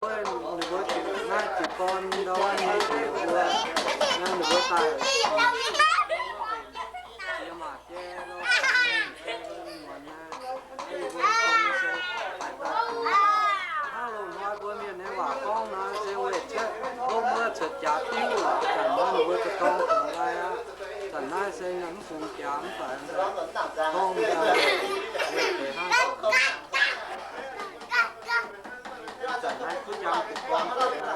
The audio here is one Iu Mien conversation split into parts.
Ninh mbuo jiex naaiv jiex gorn ndau ninh mbuo, ninh mbuo daaih, yie maac jai lorqc, muonz naaiv, yie mbuo se haaix dauh, hnangv loz-hnoi mbuo mienh nyei waac gorngv nor se weih cuotv, mbuo mbuo cuotv jaax diuv lorqc, zanc naaiv ninh mbuo za'gengh dongh lai aqv. Zanc naaiv se mv bungx jaax mv baac gorngv deix hnangv. Naaiv ziqc jienv lorqc.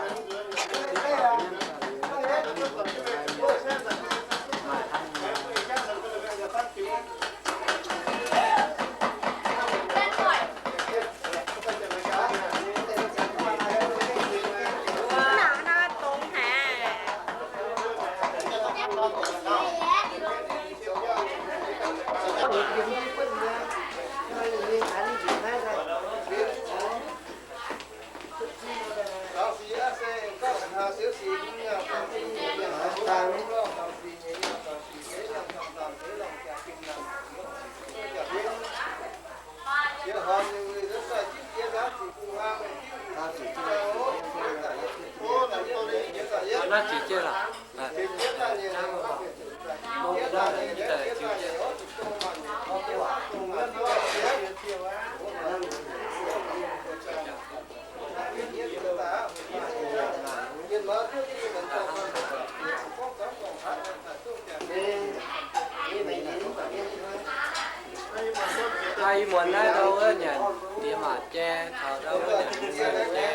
Ih muonz naaiv ndau wuov nyanc diex maac jai, taux ndau wuov nyanc mienh jai,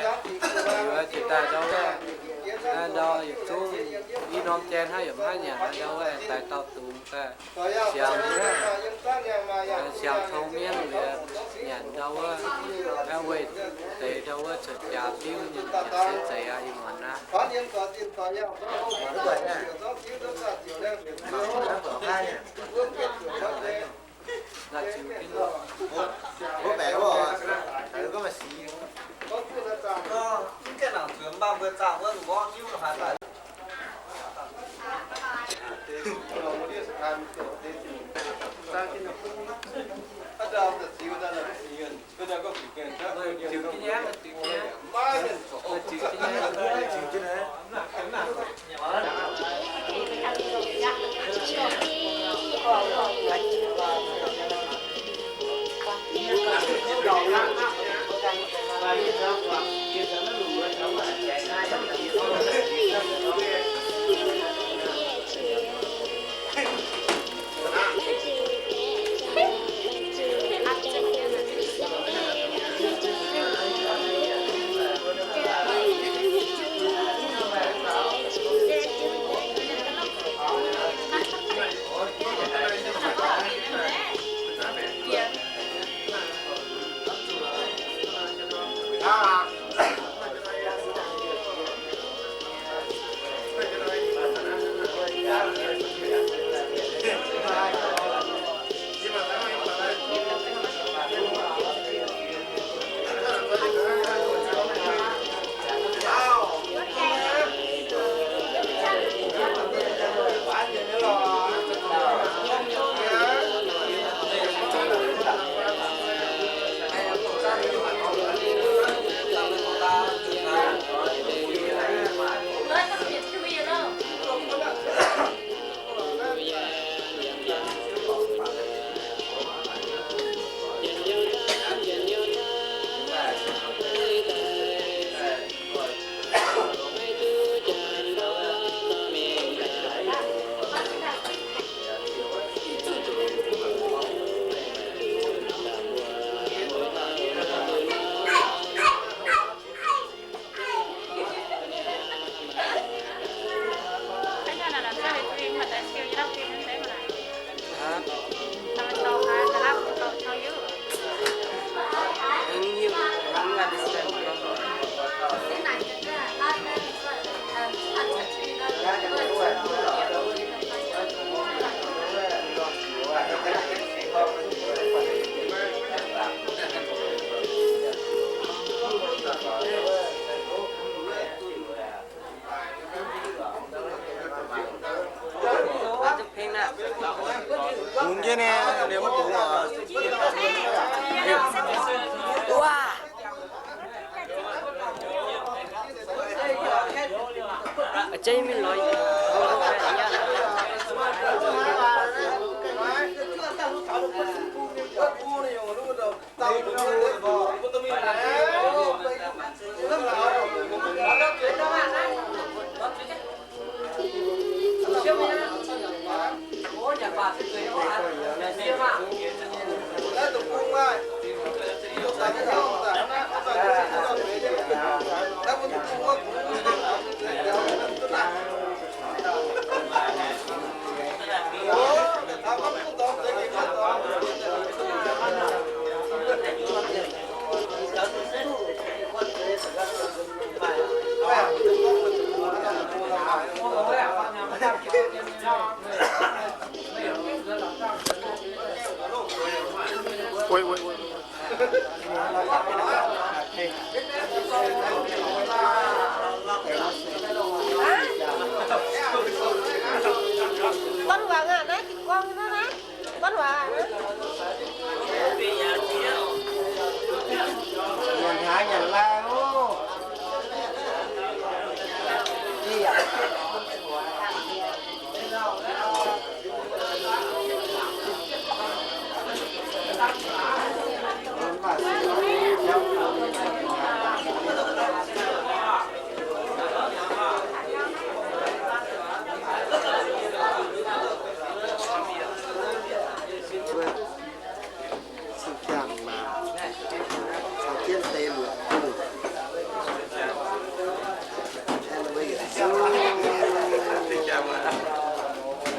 liuz jiex daaih ndau wuov, ndau yietc zungv i norm jai hnangv yaac maiv nyanc, ndau wuov daaih dauh dungz daaih siangx, siangx tong mienv liuz nyanc ndau wuov, weih deix ndau wuov cuotv jaax diuv nyei se zeiz aqv. Ih muonz naaiv. Bungx jienv nyei, liemh maiv bungx oc. Wuov. Buonv waac aqv, naaiv jiez gorn naaiv, buonv waac aqv. Nyanc haaix nyanc laai oc. Cing-jang maah, caux jienv deix luoqc bungh. Aengx mbuo yietc zungv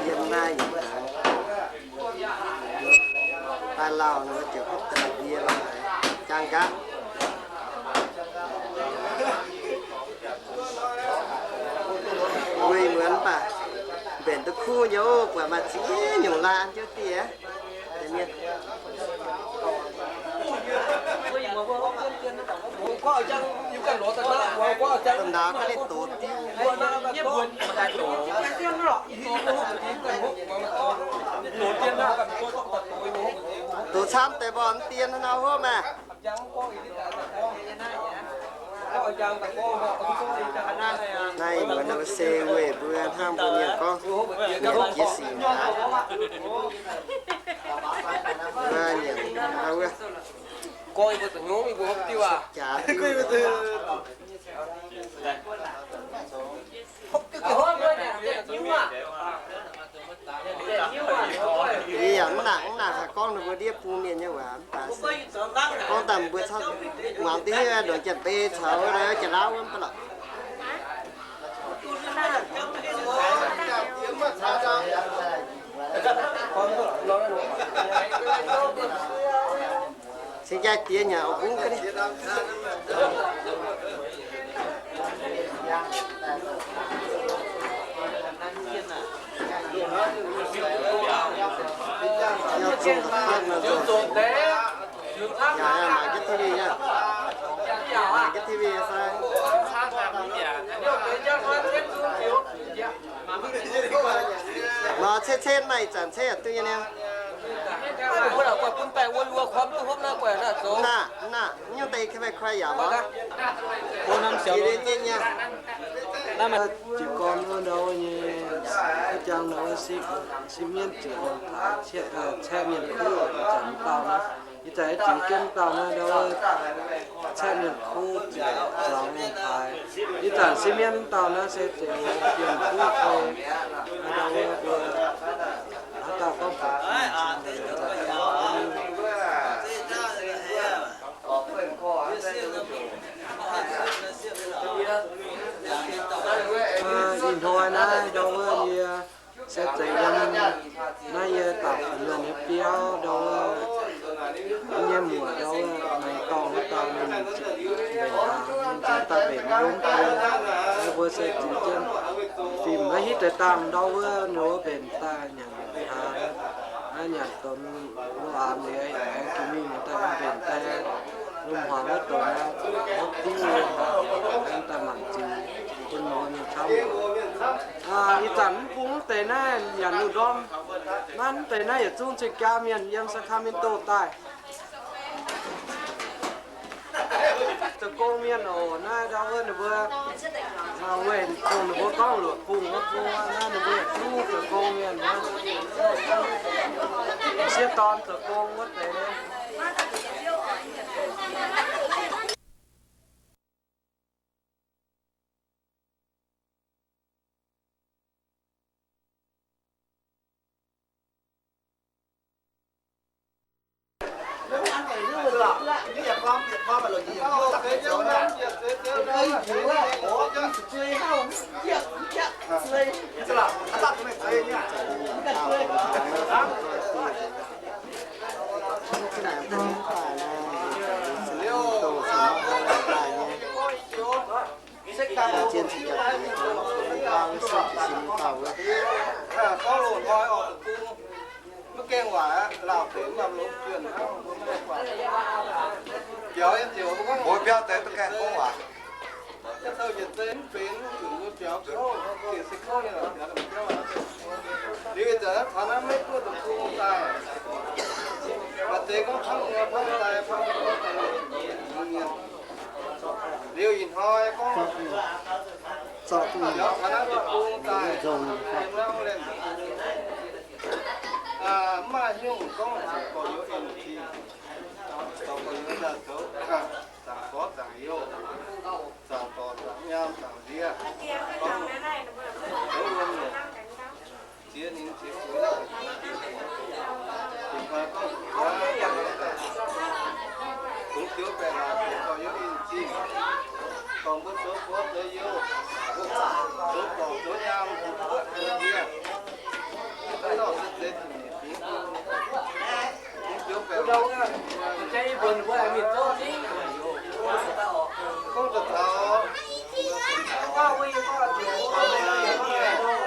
yiem naaiv yietc deix. Baav lauh nor ziouc hopv daaih ndie lo haaix, jang nqaatv. Weic muonz baac mbenc duqv kuv nyei oc, buatc maaih ziex nyungc laan jienv dieh. Domh nauz ga'naaiv doqc diuv. Doqc camv deix mborqv dien nor hopv maah. Naaiv mbuo nor se weic mbuo hnangv mbuo mienh gorngv nyanc jiex sic aqv. Mbuo nyanc wuov, jaax diuv. Yie yaac mv nangc, mv nangc haaix gorngv ninh mbuo ndiev bung mienh nyei waac mv baac se gorngv daaih mbuo caux muangx deix hiuv ndongc Janx-Beiv caux Janx-Lauv wuov mv baac lorqc. Cingx jaaix diex nyanc oc bungv ga'naaiv. Yaac yaac mangc jienv T V nyei. Mangc jienv T V fai? Mv cen-cen maaih ih zanc cen yaac duqv nyei niaa. Mv naaic, mv naaic, mv nyungc deix ka meih kuaih yaac mangc. Jiez gorn wuov ndau nyei, wuov jangx ndau wuov sipv, sipv mienv ziepc longc taaix, caeqv mienh kuv ih zanc dauh naaiv. Ih zanc jiez jienv dauh naaiv ndau wuov caeqv mienh kuv ziepc zaux longc taaix. Ih zanc sipv mienv dauh naaiv se ziouc mienh kuv fai ndau wuov mbuo haaix dauh gorngv ih hnoi naaiv ndau wuov yie se zeiz yiem naaiv yie daux fu'nguon nyei biauv ndau wuov, nyei muoc ndau wuov, maiv dorngh wuov dauh ninh mbenc hnaangx, ninh nzuonx daaih mbenc yiem mbuo, mbuo se ziux jienv fim naaiv hitv deix dangh ndau wuov ninh mbuo mbenc daaih nyanc hnaangx, naaiv nyanc donx lo aamx liuz aengx jiex mingh daaih mbenc daaih lungh hmuangx wuov donx hopv diuv, aengx daaih mangc ziux bun mbuo mienh camv. Ih zanc mv bung mv deix naaiv nyanc lungh ndorm, naaiv mv deix naaiv yietc zungv cing-jaa mienh yiem Sacramento daaih. Zoux gong mienh oc, naaiv ndau wuov ninh mbuo, weic dongh ninh mbuo gorngv luoqc kungx wuov, naaiv ninh mbuo yaac duqv zoux gong mienh, sieqv dorn zoux gong wuov deix. Liuz ih zanc taux naaiv Meiv Guoqv deic-bung daaih, maaih deix gorngv hnangv nor hnangv daaih, hnangv nor hnangv daaih. Liuz ih hnoi gorngv, taux naaiv deic-bung daaih, mv maaih hnyouv gorngv zuqc gorx-youz en zingh, zuqc gorx-youz daaih zoux zaangc gorx zaangc youz, zaangc dorc zaangc nyaam zaangc nziex, gorngv zoux wuom nyungc, ziex ningx ziex zuiz. Ih hnoi gorngv kungx joux baeqc laaix zuqc gorx-youz en zingh, dorh mbuo zoux gorx zoux youz, zoux dorc zoux nyaam, zoux nziex, mv dauh se zeiz zuqc nyeic fingx. Kungx joux baeqc laaix gorngv daaih taux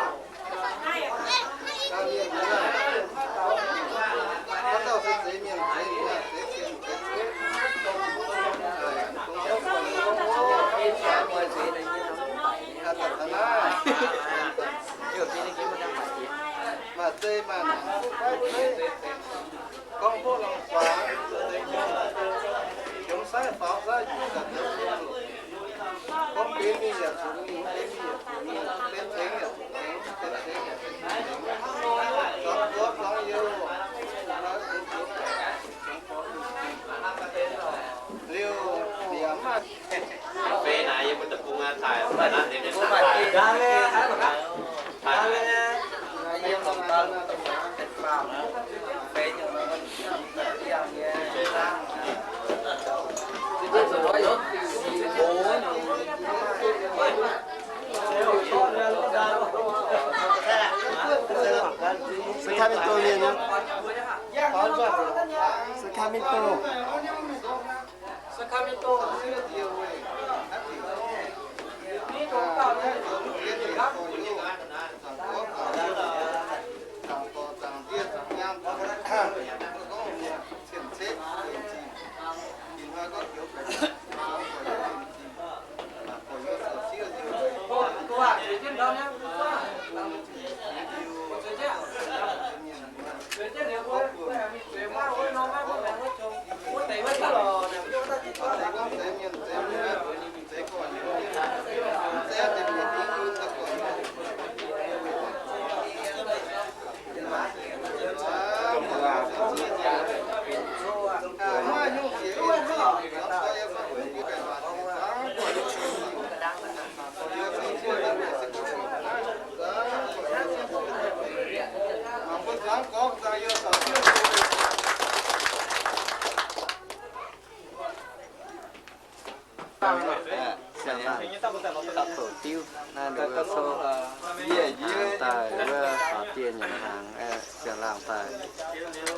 maaih zei maaih naanc, gorngv hopv longx faaux, jomc sai faaux sai, gorngv benx mingh yaac zuqc mingh, benx mingh yaac zuqc mingh, benx tengx yaac zuqc tengx, benx tengx yaac zuqc tengx, zuangx gorx zuangx youz, liuz yaac mv maaih Sacramento mienh nyei. Sacramento. Siang-laangc daux diuv naaiv, ninh mbuo souv hnaangx daaih wuov faaux dieh nyanc hnaangx, siang-laangc daaih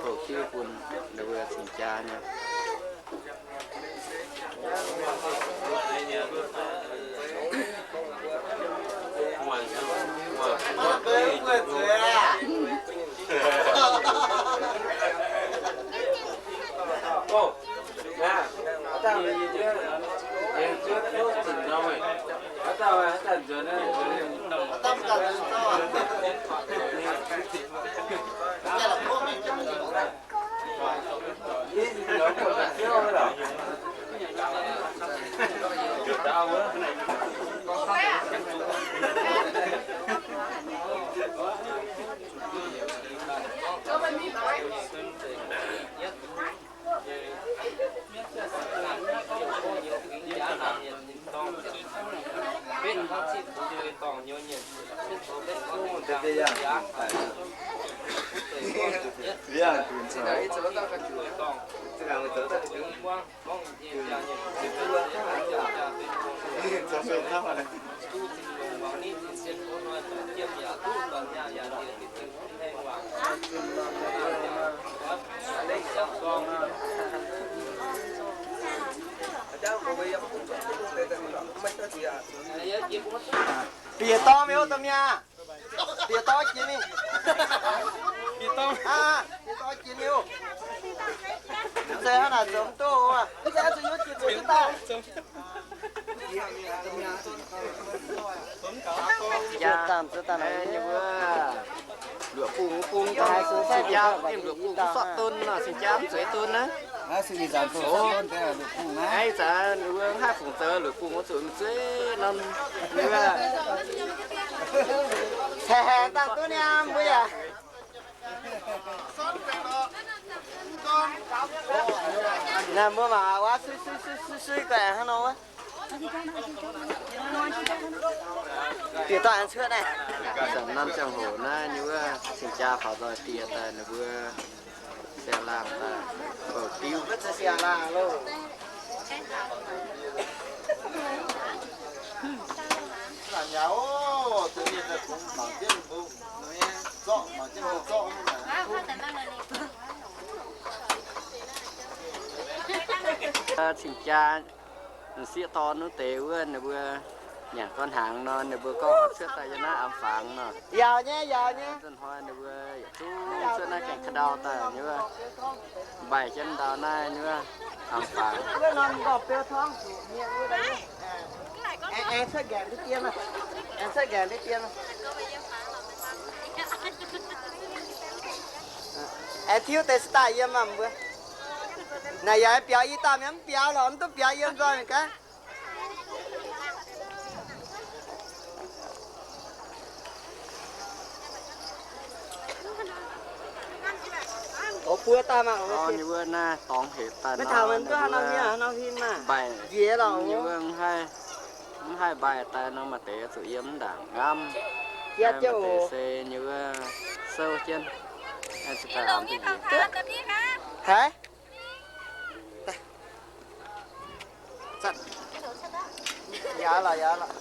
daux diuv bun ninh mbuo cingx jaa nyei. Bieqc dorng mi'aqv, domh mi'aqv. Bieqc dorng jiex mingh. Bieqc dorng. Aa, bieqc dorng jiex mi'aqv. Mv zeiz hnangv naaic zoux mv duqv oc. Mv zeiz zuqc yiem jiex zuqc daaih. Jiex daaih, zuqc daaih naaic nyei wuov. Luoqc bung wuov bung daaih, cing-jaa mv luoqc bung mv sortv don nor, cing-jaa mv zueiz don naaiv. Ih zanc ninh mbuo mv haih fungc zoux luoqc bung wuov zuqc mv zueiz norm wuov. Cingx haengx dangh duqv niaa mbuo yaac. Naaiv mbuo mangc wuov, sui sui sui sui sui guaih hnangv nor wuov. Bieqc dorh aengx cuotv naaiv. Zanc norm ziangh hoc naaiv nyei wuov cing-jaa faaux nzoih dieh daaih ninh mbuo siang-laangh daaih bouh diuv. Siang-laangh loh. Cing-jaa sieqv dorn wuov deix wuov, ninh mbuo nyanc gorn hnaangx nor, ninh mbuo gorngv cuotv daaih yiem naaiv amx fangx nor. Yaauc nyei, yaauc nyei. Ih hnoi ninh mbuo yietc zungv cuotv naaiv gaengh ka'ndau daaih nyei wuov, mbaih jienv ndau naaiv nyei wuov amx fangx. Aengx, aengx cuotv nqaengc deix dien, aengx cuotv nqaengc deix dien. Aengx tiuv deix se daaih yiem maah mbuo. Naaic yaac biaux i dauh mienh mv biaux lorqc, mv duqv biaux yiem nzoih gaax. Oix buo daaih maah. Orv, ninh mbuo naaiv dorngx hepc daaih nor, mbaih njiec lorqc, ninh mbuo mv haih mbaih daaih nor, maaih deix zuqc yiem mv ndaangc nqamv. Maaih deix se ninh mbuo souv jienv, se daaih amx duqv njiec. Haiz. Yaac lorqc, yaac lorqc.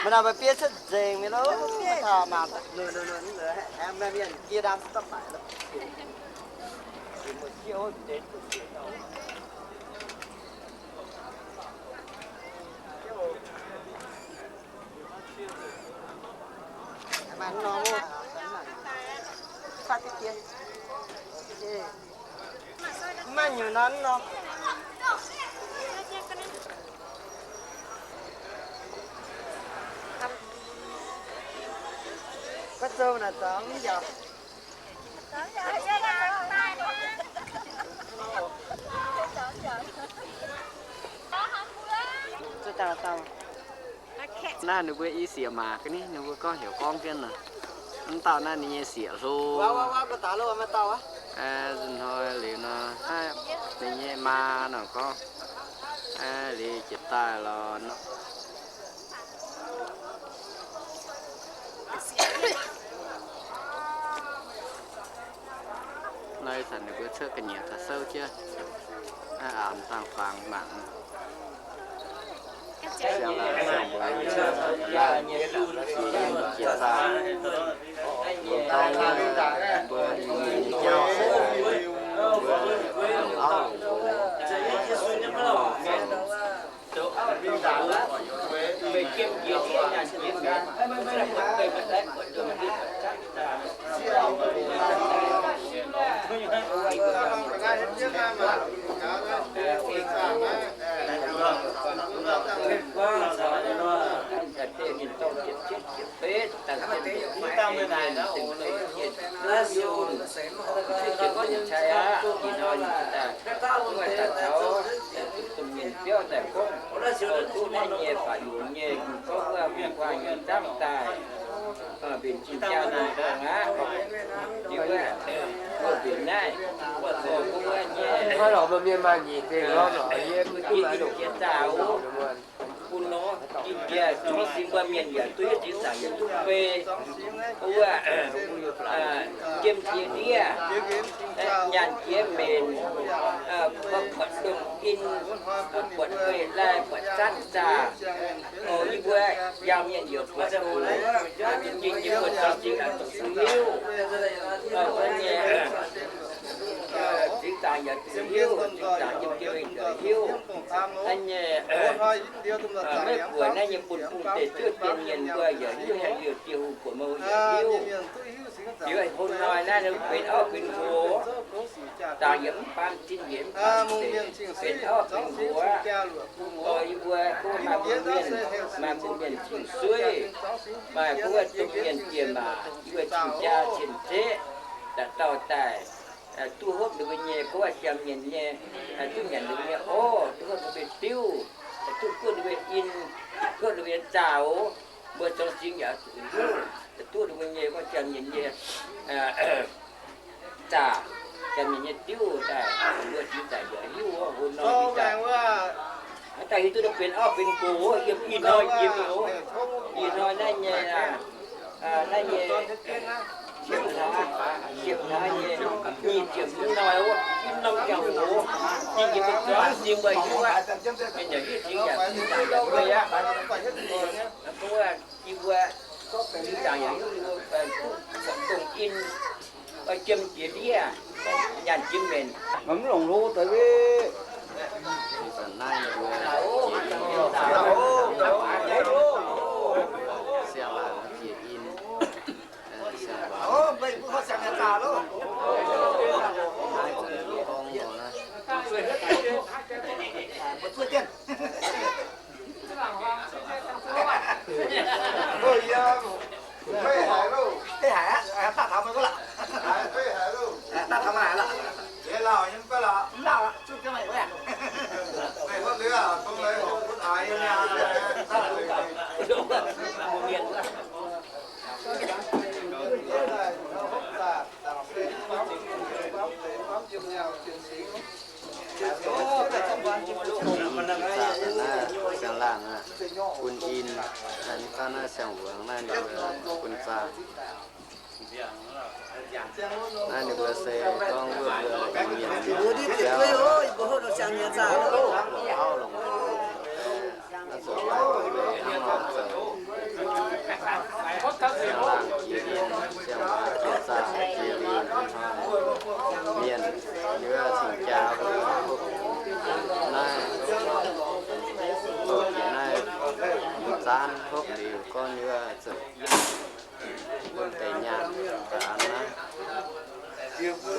Maiv nor mbuo bieiv cuotv nzengc mi'aqv loh. Taux mangc, mienh jiex ndaamv se zorqv baaic loh. Mv maaih nyungc nor nor. Guov zou naaic zoux mv njaaux. Zuov dauh dauh. Naaiv ninh mbuo i sieqv maac ga'naaiv, ninh mbuo gorngv heuc gorngv jienv nor. Mv dauh naaiv ninh nyei sieqv hlo. Ih hnoi liuz nor, ninh nyei maa nor gorngv, liuz jiex daaih lorqc nor. Naaiv zanc ninh mbuo cuotv ga'nyiec daaih souv jienv, aa, dangh fangx mangc. Siang-laangh siang-mbuo, jiex daaih, mbuo jauv, mbuo auv, Mbuo naaiv, mbuo nyei, mbuo jiex jiex zaah wuov, bun nor, jiex jiex congx singx mbuo mienh yaac duqv hiuv cingx zaangc yaac duqv fei. Wuov, jiem jiex ndiev, nyaanh jiex mbenc, buatc dongh in, buatc weih lai, buatc zanv zaah. O, yie mbuo njaaux mienh yaac buatc oc. Jiex jiex mbuo congx singx yaac duqv hiuv. Cingx zaangc yaac duqv hiuv, cingx zaangc yiem jiex mbenc yaac hiuv. Naaiv nyei, maiv buatc naaiv nyei bun bung deix zuov jien mienh mbuo yaac hiuv, haeqv liouh dieh hungh buatc mbuo yaac hiuv. Liuz hungh hnoi naaiv benx auv benx nqox, zaangc yaac mv baamz zinh, yaac mv baamz deix, benx auv benx nqox. Yie mbuo gorngv maaih mbuo mienh, maaih mbuo mienh cing-suiv, maaih gorngv wuov domh mienh diex maac, yie mbuo cing jaa cien-ceqv, daaih dauh daaih duqv hopv ninh mbuo nyei, gorngv wuov siang-mienh nyei, duqv nyanc ninh mbuo nyei orv, duqv hopv ninh mbuo nyei diuv, duqv guoqv ninh mbuo nyei in, duqv hopv ninh mbuo nyei zaah oc. Mbuo congx singx yaac zuqc hiuv, duqv ninh mbuo nyei, gorngv siang-mienh nyei zaah, siang-mienh nyei diuv daaih, mbuo cingx zaangc yaac hiuv wuov, hungh hnoi cingx zaangc. Haaix dauh hiuv duqv ninh benx auv benx nqox, yiem ih hnoi yiem oc. Ih hnoi naaiv nyei, naaiv nyei siepv hlaax, siepv hlaax nyei nyic ziepc hmz hnoi wuov, i norm ziangh hoc, ninh yaac mbuo congx singx mbuo hiuv aqv. Ninh yaac hiuv cingx yaac cingx zaangc yaac duqv aqv. Gorngv wuov yie mbuo cingx zaangc yaac hiuv, duqv buatc dongh in, jiem jiex ndiev, nyaanh jiex mbenc. Mv longc hlo deix. Ih zanc naaiv ninh mbuo jiex in, siang-laangc jiex in, siang-laangc. Naaiv zanc gorngv nor naaiv. Siang-laangc aqv, bun in, naaiv siang-wuongx naaiv ninh mbuo bun zaah. Naaiv ninh mbuo se gorngv wuov mbuo Iu-Mienh auv longc. Naaiv zuqc hnangv nor zoux. Siang-laangc jiex in, siang-wuongx jiex zaah jiex liuz hnoi, mienh yie cingx jaa mbuo naaiv, jiex naaiv mbuo zaanv hopv liuz gorngv yie zuqc bun deix nyaanh daaih an naaiv. Ninh mbuo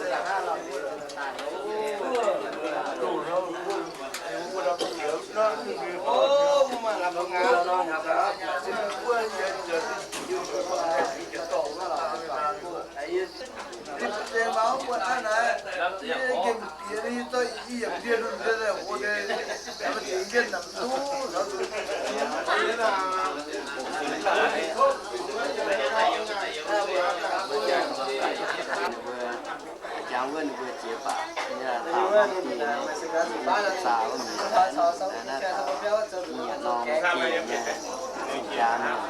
jangx wuov ninh mbuo jiex baac nyei dauh norm dieh nyei, zaah wuov mienh, naaiv dauh nyiec norm dieh nyei, cing-jaa mienh.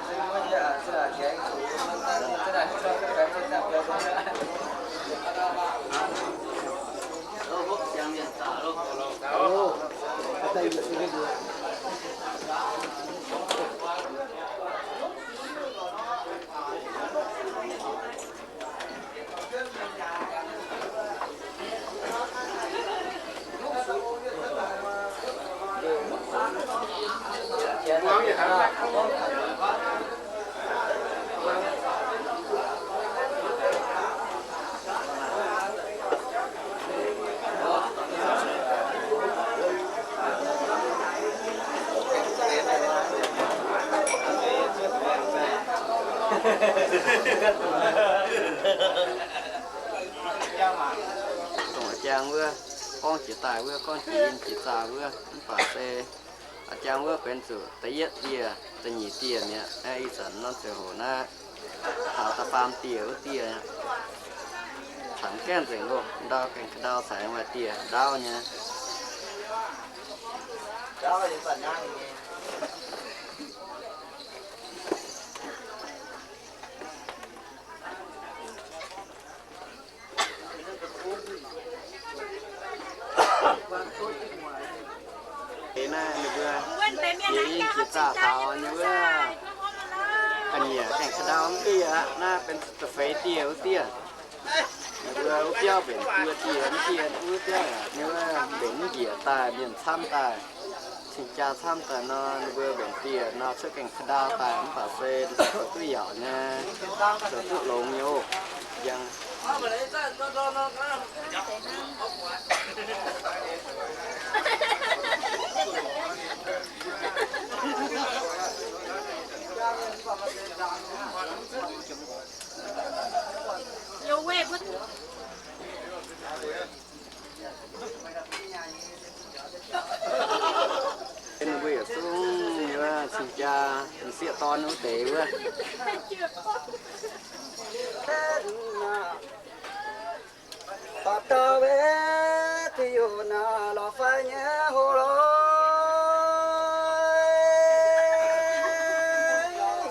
Dongh a'jang wuov, gorngv jiex daaih wuov, gorngv jiex in jiex zaah wuov, mv baac se a'jang wuov benx zuqc da'yietv dieh, da'nyeic dieh mi'aqv. Ih zanc norm ziangh hoc naaiv, taux da'faam dieh wuov dieh aqv. Mv gaengh nzengc loh, ndau gaengh ka'ndau caux aengx maaih dieh ndaauv nyei. Eix naaiv ninh mbuo jiex yinh jiex zaah taux nyei wuov, ga'nyiec gaengh ka'ndau mv duqv yaac aqv. Naaiv benx da'feix dieh wuov dieh. Ninh mbuo wuov biauv mbenc buo dieh mv dieh wuov biauv yaac nyei wuov mbenc mv njiec daaih, mienh camv daaih, cing-jaa camv daaih nor, ninh mbuo mbenc dieh nor cuotv gaengh ka'ndau daaih, mv baac se zoux duqv yaac nyei, zoux duqv longx nyei oc. Njang Ninh mbuo yietc zungv nyei wuov cing-jaa m'sieqv dorn wuov deix wuov. Baac dauh weic diuh naaiv lorz fai nyei hoc lorz,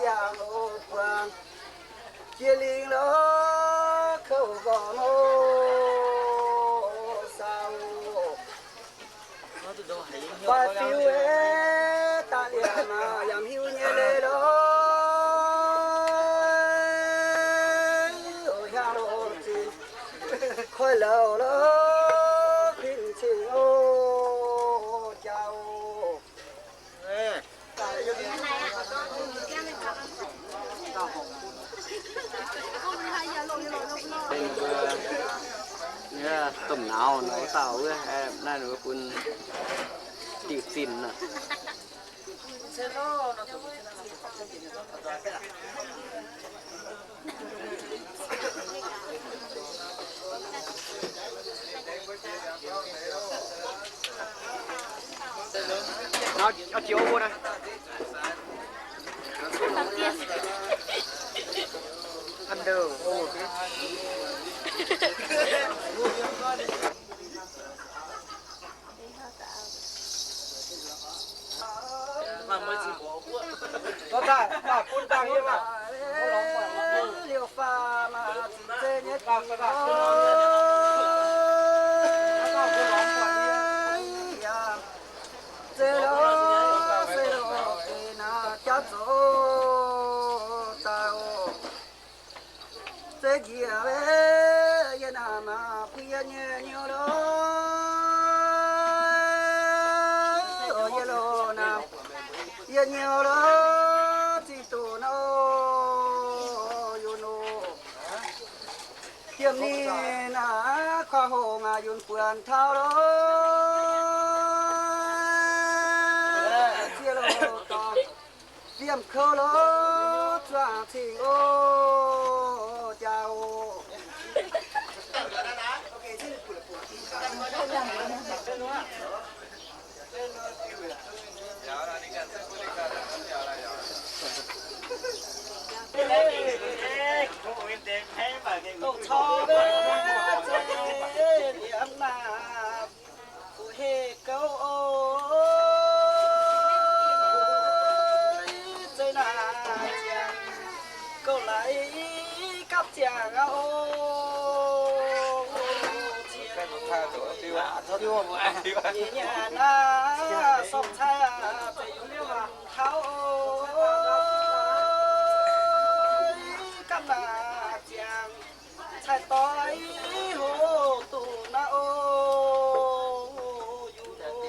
yangh oc buangh jiex lingh lorz kouv nqorngv oc, sau oc. Fai fiuv weic daaih liemh maah yaac hiuv nyei leiz lorz, oc hiaang lorz zinh koiv louc lorz kuinx cing oc, jaa oc. Domh nauz nor wuov dauh wuov, naaiv ninh mbuo bun diuh zinh nor. Nor, nor jioux mbuo naaiv. Ăn ndau, ô, Zeiz njiec weic yie naaic maah, bun yie nyei nyouz lorz, yie lorz naaic, yie nyouz lorz zingh doqc nor, yunc oc. Diemv ninh naaic kuaaiv hungh aac, yunc buonc taux lorz, ziex loz dorngx, fiem kouv lorz zuangx cing oc, jaa oc. Dongh cor mbe zeiv liemh naaic, fu heh gouv oc, zeiv naaic ziangx gouv laaix gapv ziangx aqv oc. Nyei nyanc naaiv sorng cai aac, zeiz yungz taux oc, gapv naaic ziangx cai doix hoc duqv naaiv oc, yungz oc.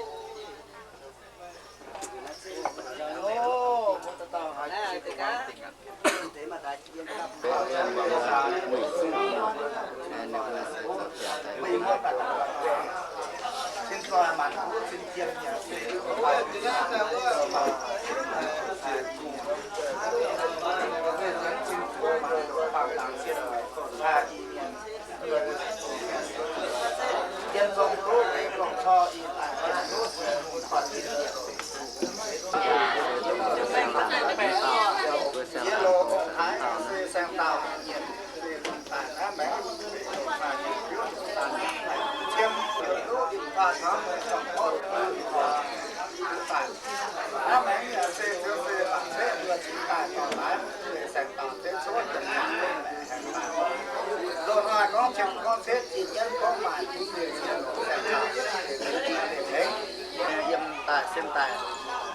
Yiem daaih, sen daaih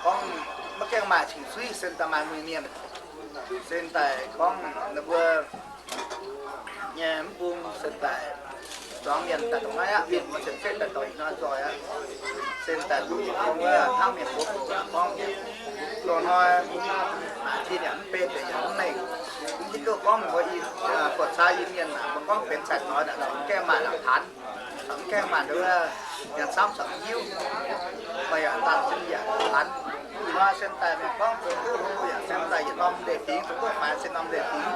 gorngv maiv gaengh maaih cing-suiv, sen daaih maaih mueiz mienh. Sen daaih gorngv ninh mbuo nyei mv bung sen daaih zuangx mienh daaih dongh naaiv aqv, mienh mbuo cien-ceqv daaih dorh ih hnoi nzoih aqv. Sen daaih duqv gorngv hnangv mienh mbuo gorngv, loz-hnoi tin yaac mv benx, deic yaac mv mengh. Mv hiuv duqv gorngv mbuo ih buatc caa yie mienh mbuo gorngv benx cai-doix naaic, mv gaengh maaih la'hnaanx, mv gaengh maaih nduov, nyanc camv caux hiuv, meih yaac daaih zinh yaac la'hnaanx. Ih hnoi sen daaih mienh gorngv zoux duqv hlo yaac sen daaih yietc norm ndeic-fingx, zoux duqv faix se norm ndeic-fingx.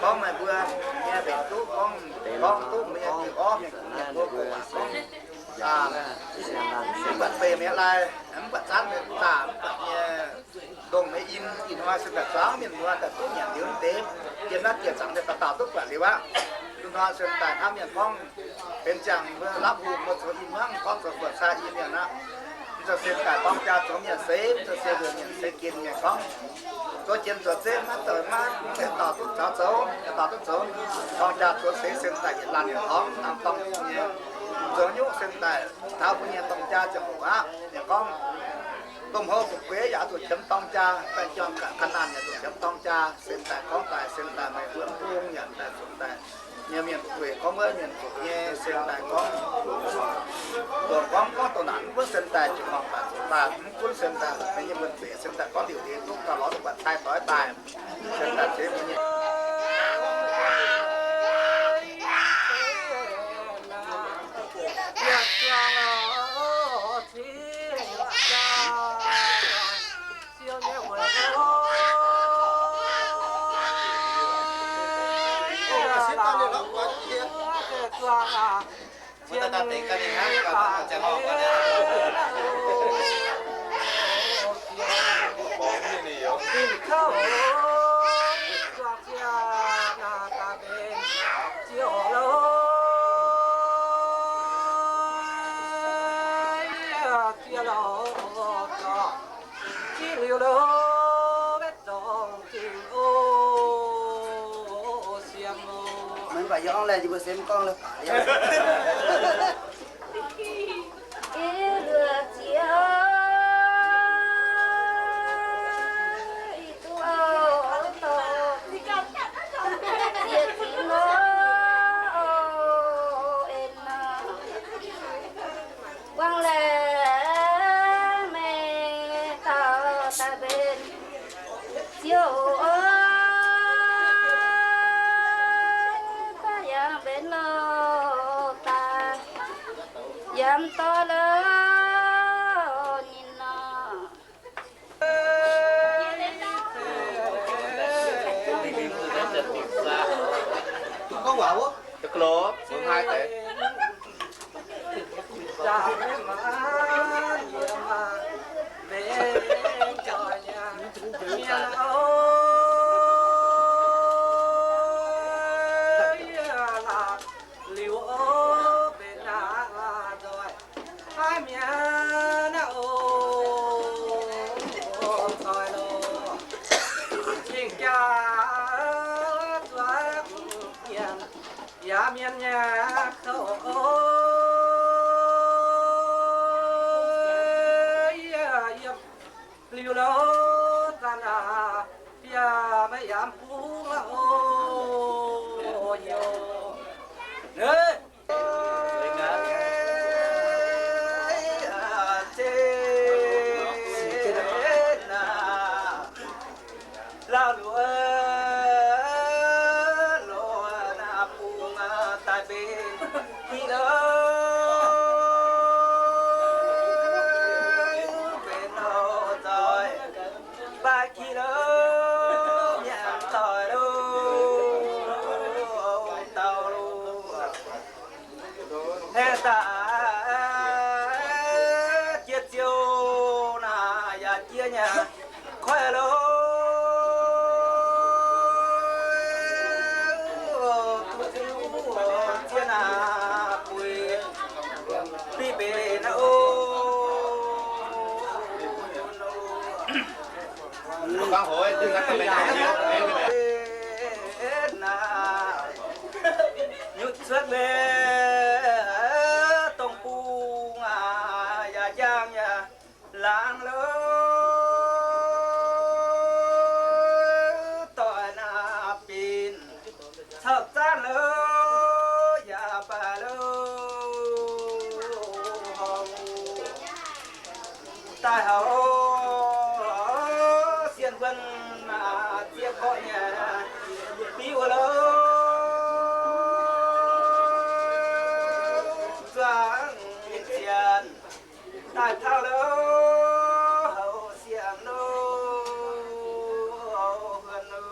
Gorngv meih mbuo nyei mbenc duqv gorngv, gorngv duqv mbuo nyei diuh orv mienh, mienh mbuo gorngv waac gorngv, mv buatc beih mi'aqv lai, mv buatc zaanv mi'aqv, mv buatc nyei ndongh nyei in, ih hnoi se daaih zuangx mienh mbuo daaih duqv nyanc liuz mv deix, yiem naaiv dieh zaangc nyei dauh dauh duqv buatc liuz aqv. Ih hnoi se daaih hnamv mienh gorngv benx ziangh mbuo lapv hungh mbuo zoux i hmuangv gorngv zoux buatc caa yie mienh aqv. Mv zoux se daaih dorng jaa zoux mienh seix, mv zoux se mbuox mienh seix ginx mienh gorngv zoux jiex zoux zeiv maiv zoux maiv, dauh duqv caux zoux, dauh duqv zoux, dorng jaa zoux seix se daaih yietc laanh yietc dorngx, dangh dorng nyei zoux nyungc se daaih taux mbuo nyei dorng jaa ziangh hoc aqv. Mienh gorngv domh hlo fu'jueiv yaac zuqc qiemx dorng jaa, baengh jorng ga'naanh yaac zuqc qiemx dorng jaa, sen daaih gorngv daaih, sen daaih meih mbuo mv bung yaac daaih zuqc daaih nyei mienh fu'jueiv gorngv wuov mienh zuqc nyei, sen daaih gorngv, dongh gorngv gorngv dongh naaic mv gunv sen daaih jiu-baang baac zuqc daaih, mv gunv sen daaih meih nyei mbuo zeiz, sen daaih gorngv liuc deix duqv gauh lorz duqv buatc cai-doix daaih, sen daaih zeiv mbuo nyei Mv baac yie gorngv laih, yie mbuo se mv gorngv la'faax liuz. Ih luoqc jiex, ih duqv auv dorh, yietc zingh nor, en nor. Buangh laengz meih taux daaih mbenc ziouv oc. Daaih yangh mbenc loh daaih, yaac mv dorh lorz ninh nor. Liuz mbenc naaiv nzoih, maiv mienh naaiv oc, nzoih loh, cing-jaa zuov mienh, yaac mienh nyei kouv. Yiem liuz louh zanc aac, bieqc maiv yaac bungx oc, yoc. Lauh luoqc, loz naaiv bungx daaih mbenc ih louh, mbenc loh nzoih, baac ih louh mienh doic loh, dauh loh. Aengx daaih jiex ziouc naaic yaac jiex nyanc koiv loh, duqv ziex naaic buix biv mbeix Nyutc cuotv mbe dongh bung aac, yaac njang yaac laangz lo, doic naaic binc caux zaanv lo, yaac baac lo, daaih hauv sienh wuonh maac ziex korqv nyei biuv lo, zuangx zienh daaih taux lo, hauv sienh lo, wuonh lo.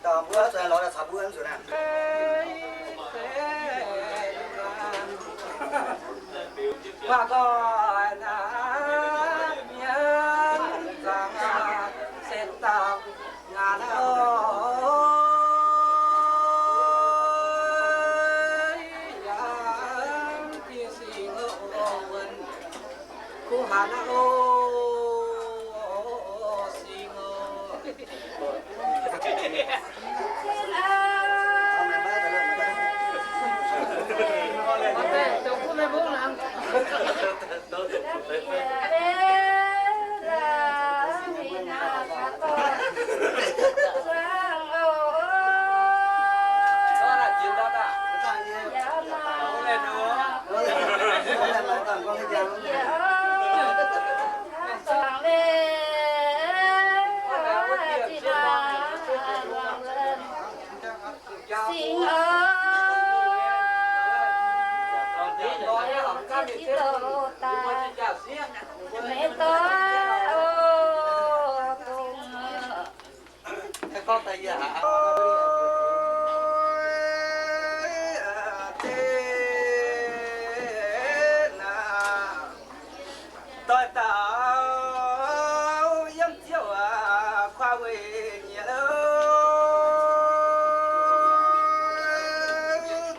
Dauh mbuo zuqc lorz caux mbuo nzunc aqv. Waac nqoi naaiv mienh zangc setv dauh ngaanc oc. Yangh jiex singx oc, wuonh kuv hanc oc, singx oc. Singx oc, ziex ziex douh daaih, meih doic oc, dongh doix dauh yiem ziouv aac, kuaaiv weic nyieqc lo,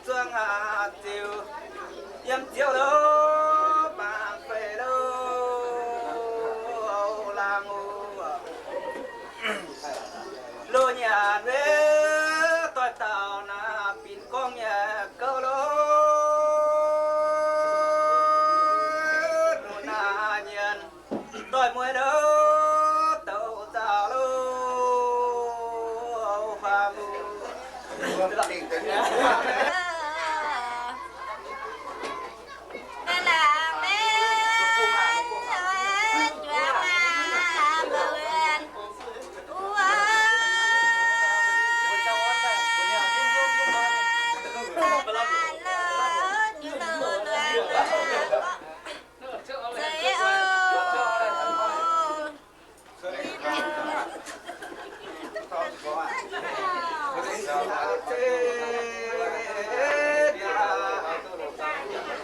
zuangx aac ziouc yiem ziouv lo, mangc fei lo, laangz oc. Loz nyanc weic doix dauh naaic binc gorngv nyei gouv lo, loz naaic nyienz doix mueiz lo, douc nzauh lo, huaang lo.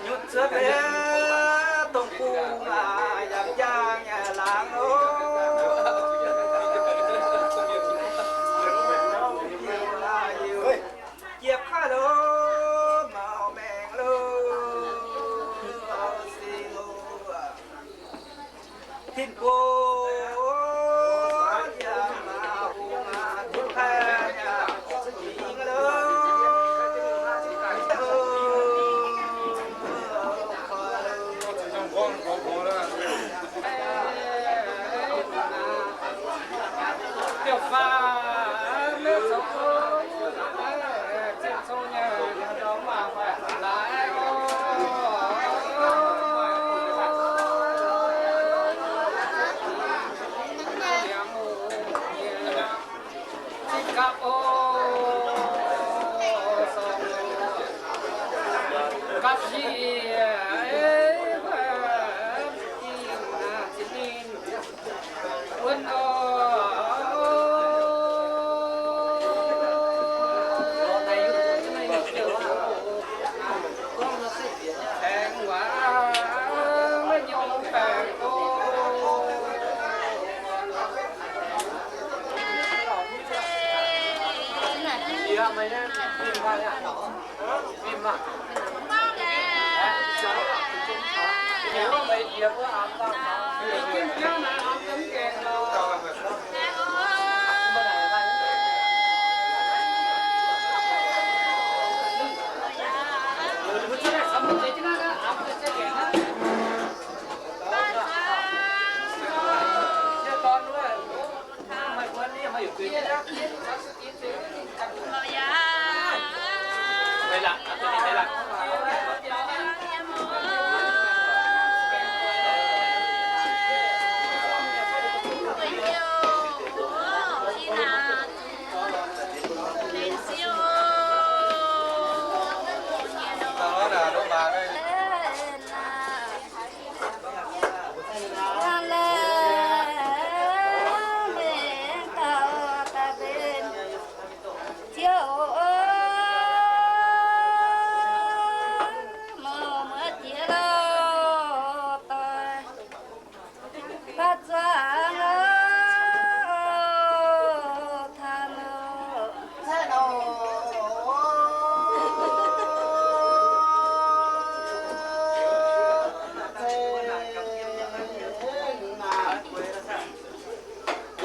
Nyutc cuotv mbe dongh bung aac, yangh njang nyei laangz oc. Jiex kaav lo, maux maengx lo, singx lo. Tin-Guoqv yaac maaih hungh, tin-paiv yaac mingh lo.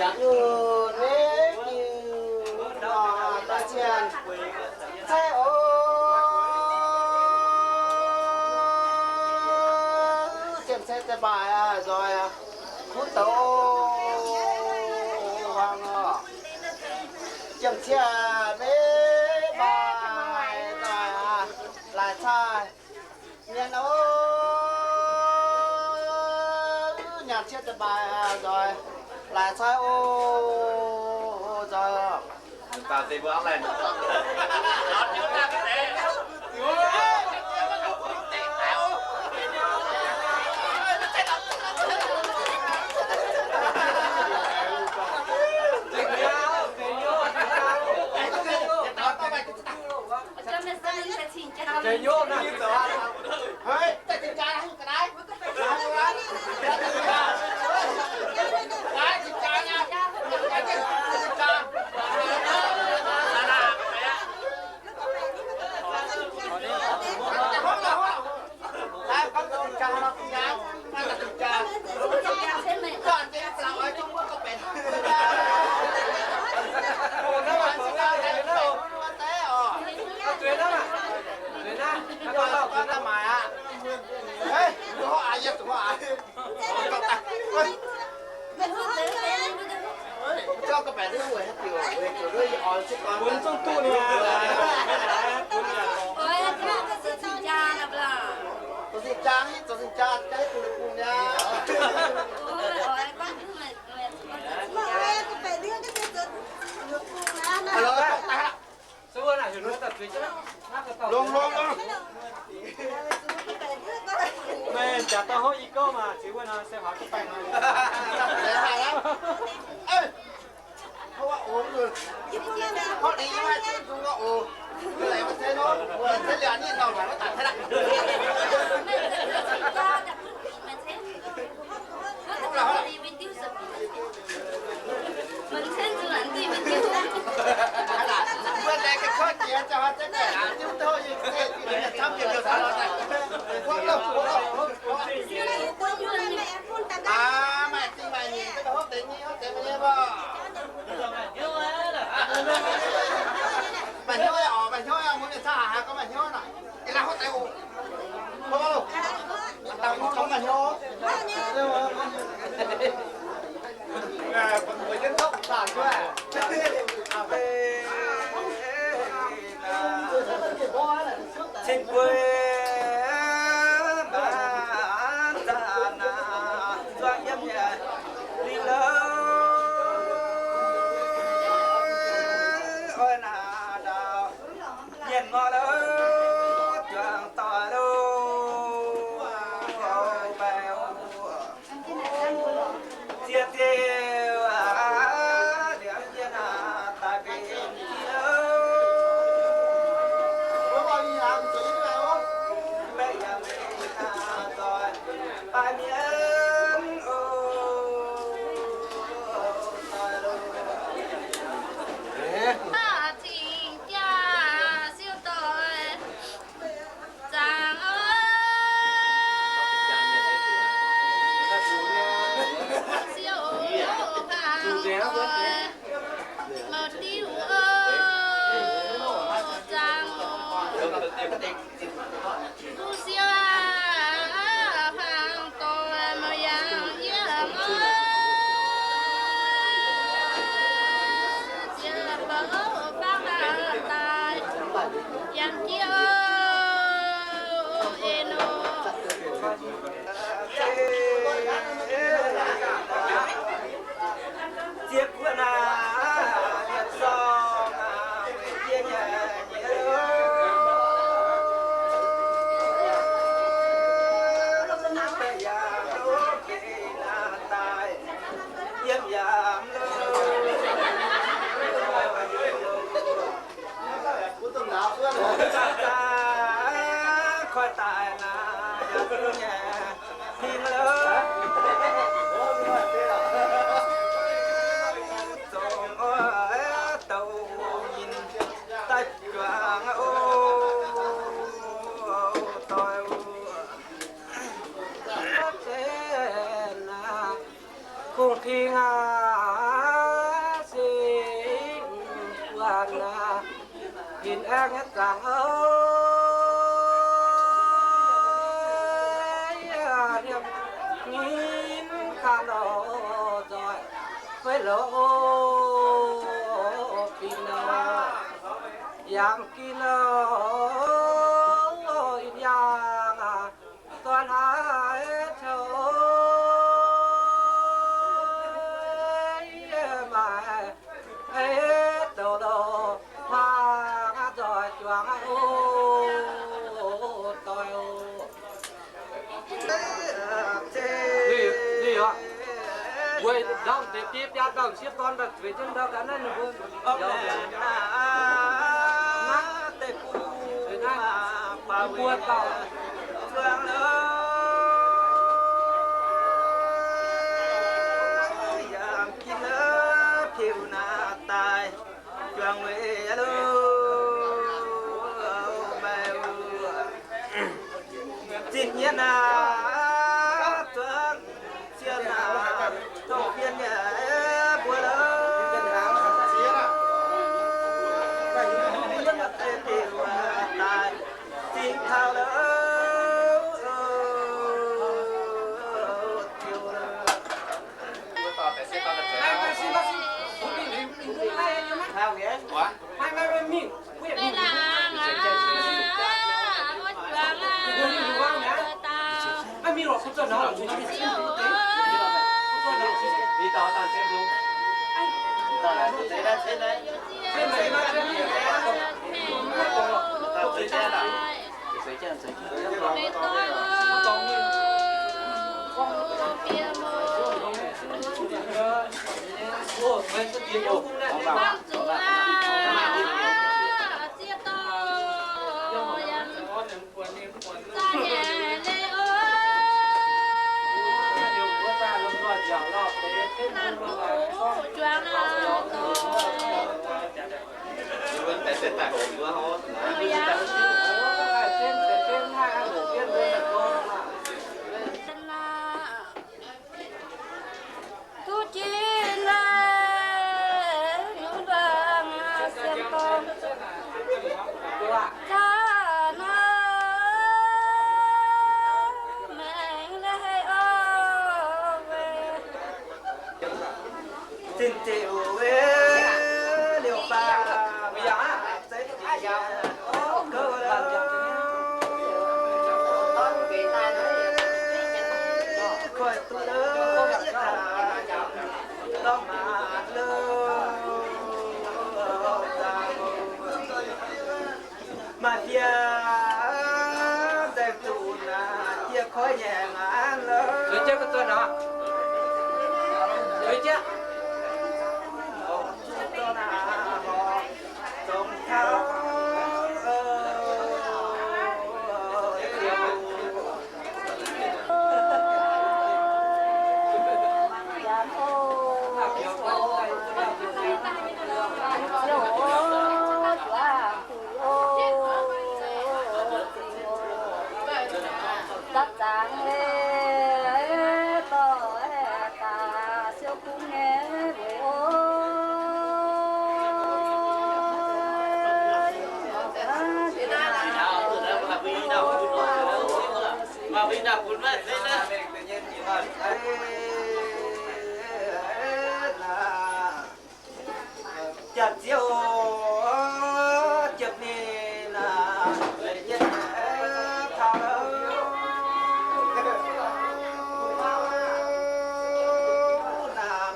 Yunc maiv diuh nor daaih cien cai oc. Cien cai daaih maaih nzoih kuv douc huaang oc. Jiem cie maiv maaih nzoih laaix cai. Mienh oc, nyaanh cie daaih maaih nzoih laaix cai oc. Nzoih Longx, longx, longx. Meih jaax dauh hov i gouv maah, ziux wuov nor se huaax ga'baengh nor. Cing gueix mbaanv zaah naaic zuangx yiem nyei liuz louh, oix naaic ndau mienh ngorc louh, juangc doic louh, baeqc wuov. Ziex diuh liangx yie naaic daaih benx jiex louh. Mv baac yaac mv zuqc yie naaic oc. Mv baac yaac mv zuqc naaic zoih baaix mienh oc. Cing jaa siou doic. Zaangc oc, siou faang doic, mouc diuh oc, zaangc oc. Duqv siou faang doic, mouc yangh yiem oc. Siou bouc faang daaih, yangh jiex oc, en oc. Ziex guoqv naaic, yietc sorng naaic, yie nyei nyei, yiem yaac mv louh. Koi daaih naaic yaac duqv nyei hingh louh. Aengx nyei zaangc o, liemh nyim ka'nor nzoih fei loz fingx nor, yangh gin nor, in yangh aac, dorn haaix coux maaih ei douc loz hmuangx nzoih juangc o, doic o. Mbuo ndau deix biei biaa dauh sieqv dorn daaih zueiz jienv ndau ga'naaiv ninh mbuo. Mbuo dauh yangh gin piu naaiv daaih juangc weic lo, maaih zinh nyieqv naaiv zuangx zien naaiv dongh fien nyei mbuo lo, daaih zinh taux lo, Zinh ziouc liouh faah mbiaangx aqv. Maaih fiev nzengc zuqc naaic, fiev koiv nyei ngaanv lo. Zueiz jienv, zueiz jienv. Jaax ziouv, jiex ninh naaic, la'yietv taux naaic,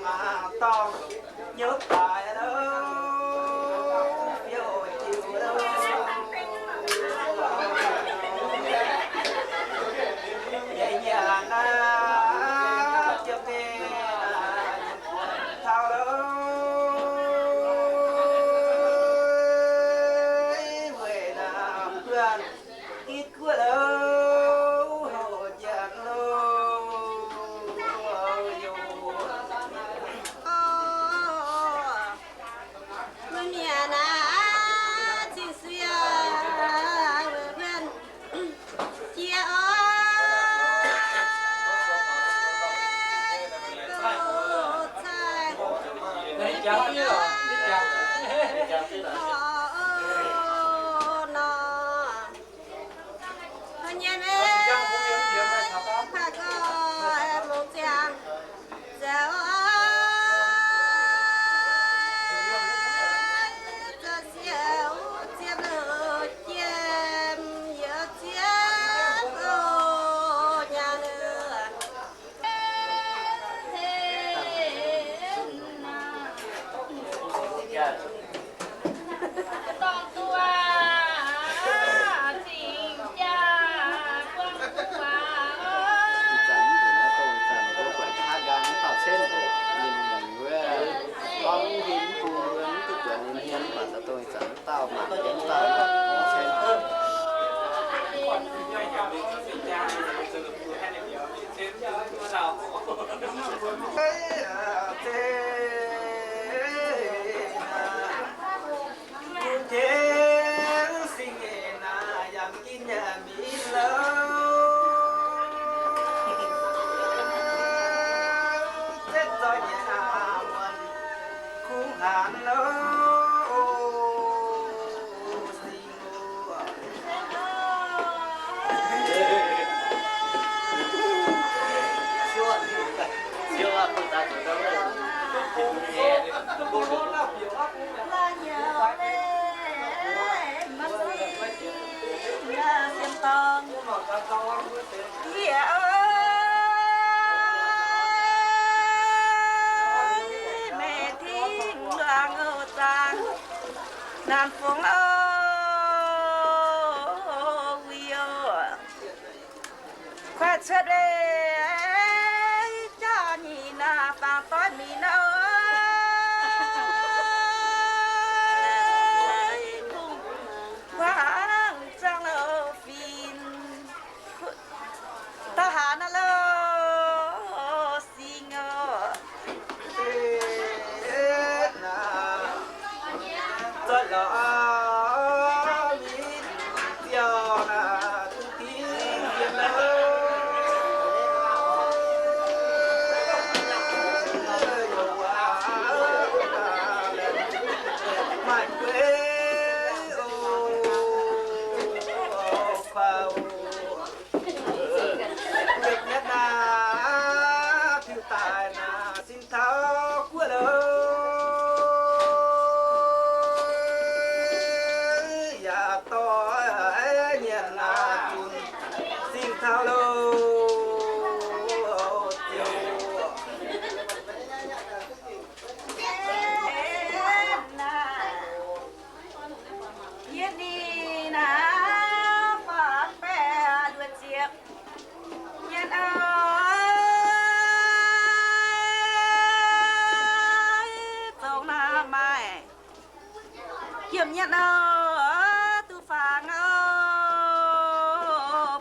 mangc dorngh nyei daaih lo, fiouv jiuv lo. Nyei nyanc naaiv, jiex ninh naaic, taux lo, weic naaic buonc gitv guoqv lo, hoc njanc lo, mbuo mienh naaiv cing-suiv weic mbuo jiex oc. Ih zanc mv nzunc naaiv dongh ih zanc mbuo buatc haav nqaang mv dauh cenv oc. Ninh mangc wuov gorngv mv huin mv bung wuov mv duqv buatc ninh hmien mv baac dongh ih zanc mv dauh mangc jienv mv dauh mv cen. Maiv dingc luangh oc, zaangc naanc fungx oc, wuic oc. Kuaaiv cuotv ei jaax nyic naaic fangx doiv minc oc. Kungx buangv zaangv louh fin, dauh hlaax naaiv louh singx oc. Taux guoqv loh, yaac dorh nyanc naaic zunc singx taux loh. Yie ninh naaiv faaux baeqc luoqc ziepc nyanc oc, zongc naaiv maaih Yiem nyei nor duqv faang oc,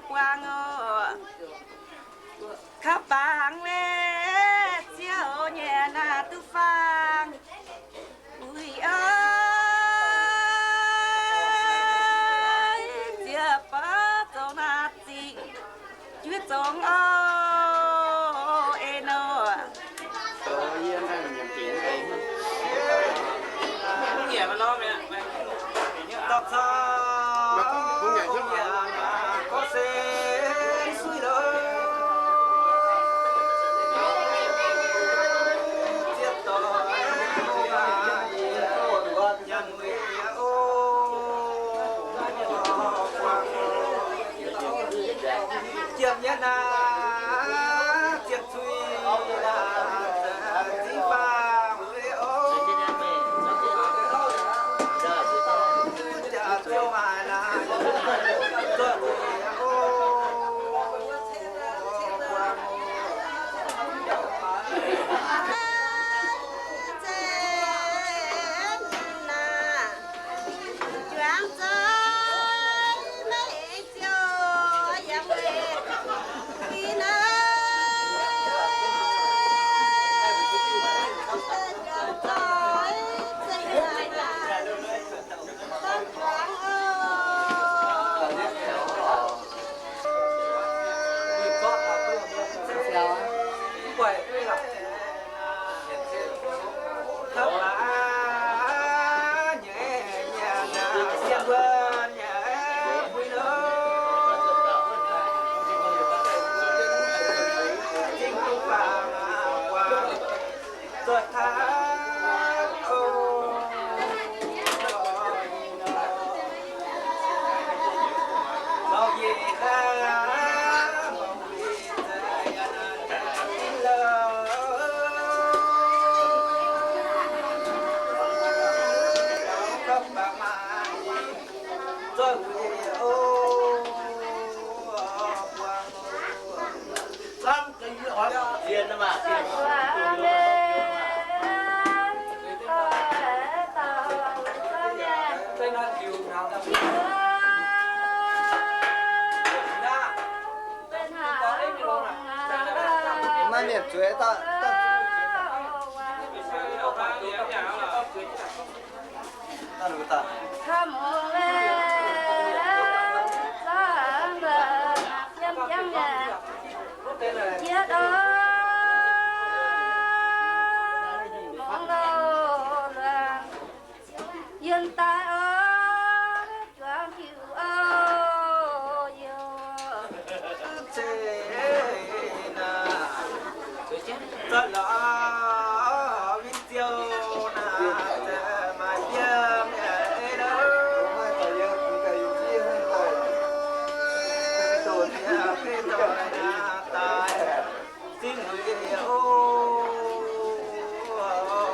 buangh oc. Kaux bangc leh ziouc nyei naaiv duqv faang. Uix aav, ziouc baav zongx naaiv zingh. Juiv zongx oc, eix nor.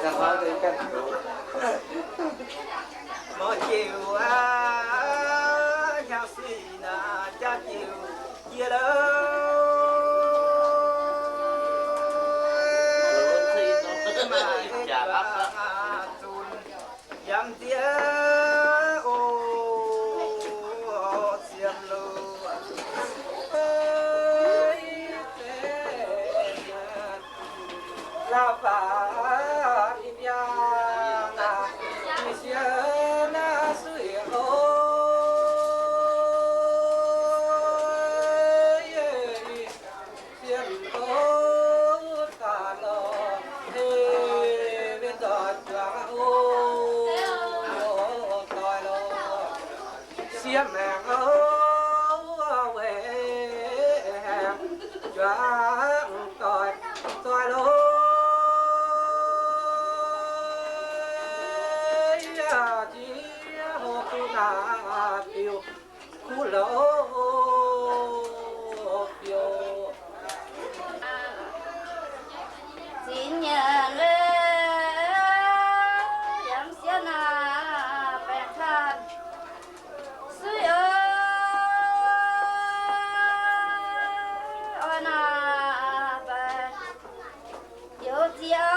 Mv joux aqv, hnyangx-suiv naaic jaax jiu jiex loh, maaih zunc yiem nziex o, siemv loh. Lauh baac biaa, sienx naaiv suiv o, sienx o, daaih lorz heh, mienh doic juangc o, doic lorz. Siev maengc o, weic aengx juangc doic, doic loh. Yie jiex hoc duqv naaic biux kuv loh biouv. Zinx nyei yaac siev naaic baengc tanh. Suiv oc, oix naaic baengc youz ziex,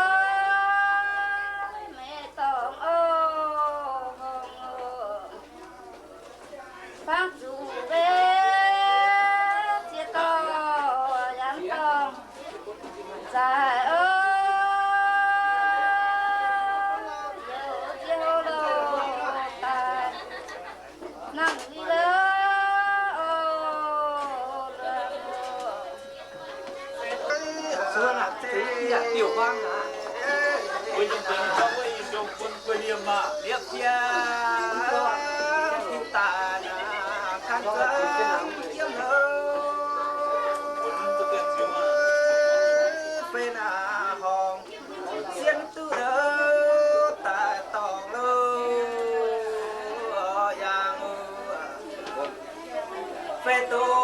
meih dorngc oc, horngc oc. Fangx zuqc mbenc ziex dorngc, yaac dorngc zaaix oc, youz ziex hlo loh daaih. Nangc li loh, o, luoqc. Liepc jienv, tin daaih naaic gan zuangx yiem loh. Fei naaic horngc sienx duqv loh, daaih dorngc loh, yangh fei doz.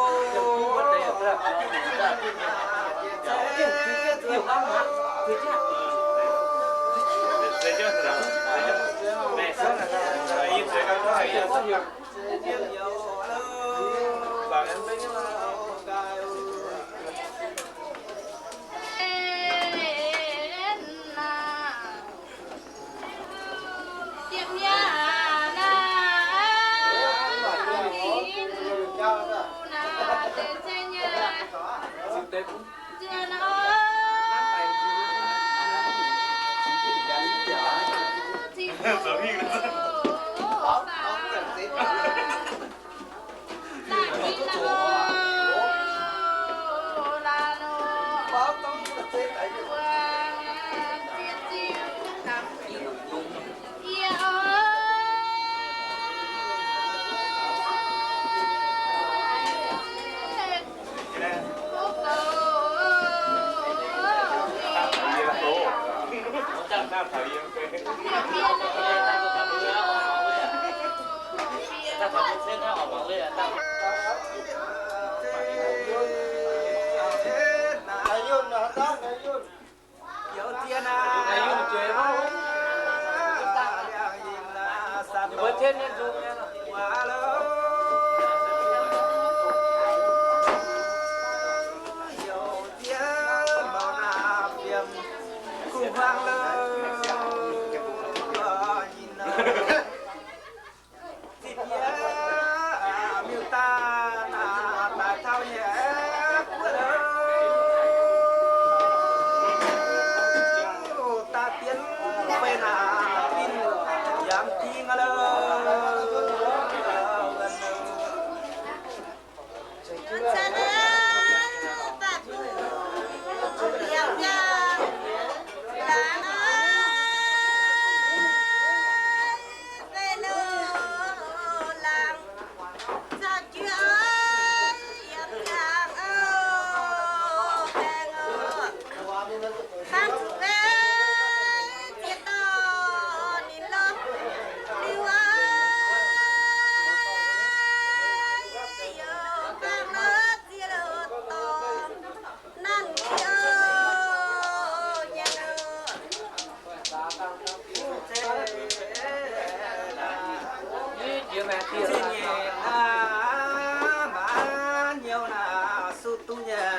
Zinh nyeic aqv, maanc hnyouv naaic suv duqv nyei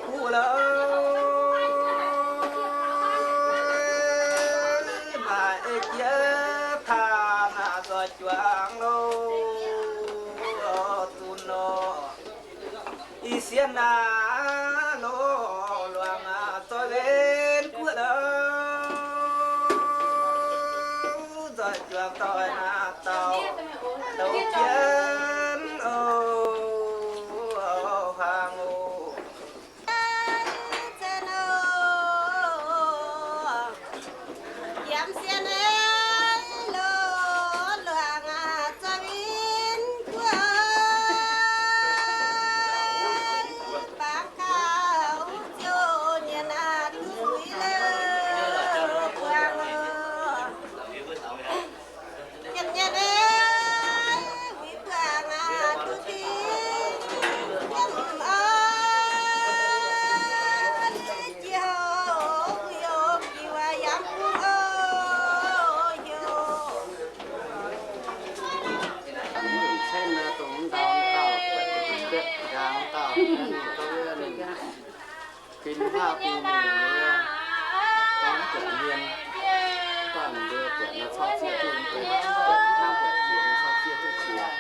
kuv lo. Maaih ei jiex taux naaic nzoih juangc lo, zunc nor. Ih sieqv naaic loz-luangc aqv, zoih wen guoqv lo, nzoih juangc doic naaic dauh douz jienv oc, hlang oc. Yiem sieqv naaic loz-luangc aqv, zoih wen guoqv bangc gauh ziouc nyienz aqv, duqv zuiz lo, buangh oc. Nyanc nyanc aqv, wuic buangh aqv, duqv dingc yiem oc. Jiex houc gu'nyuoz jiu aqv, yangh bung oc, heuc. Fin hlaav bung mingh nyei, gorngv buatc hmien, gorngv mbuo buatc nor cau zieqv duqv, buatc hnangv buatc jiex nor cau zieqv duqv jiex.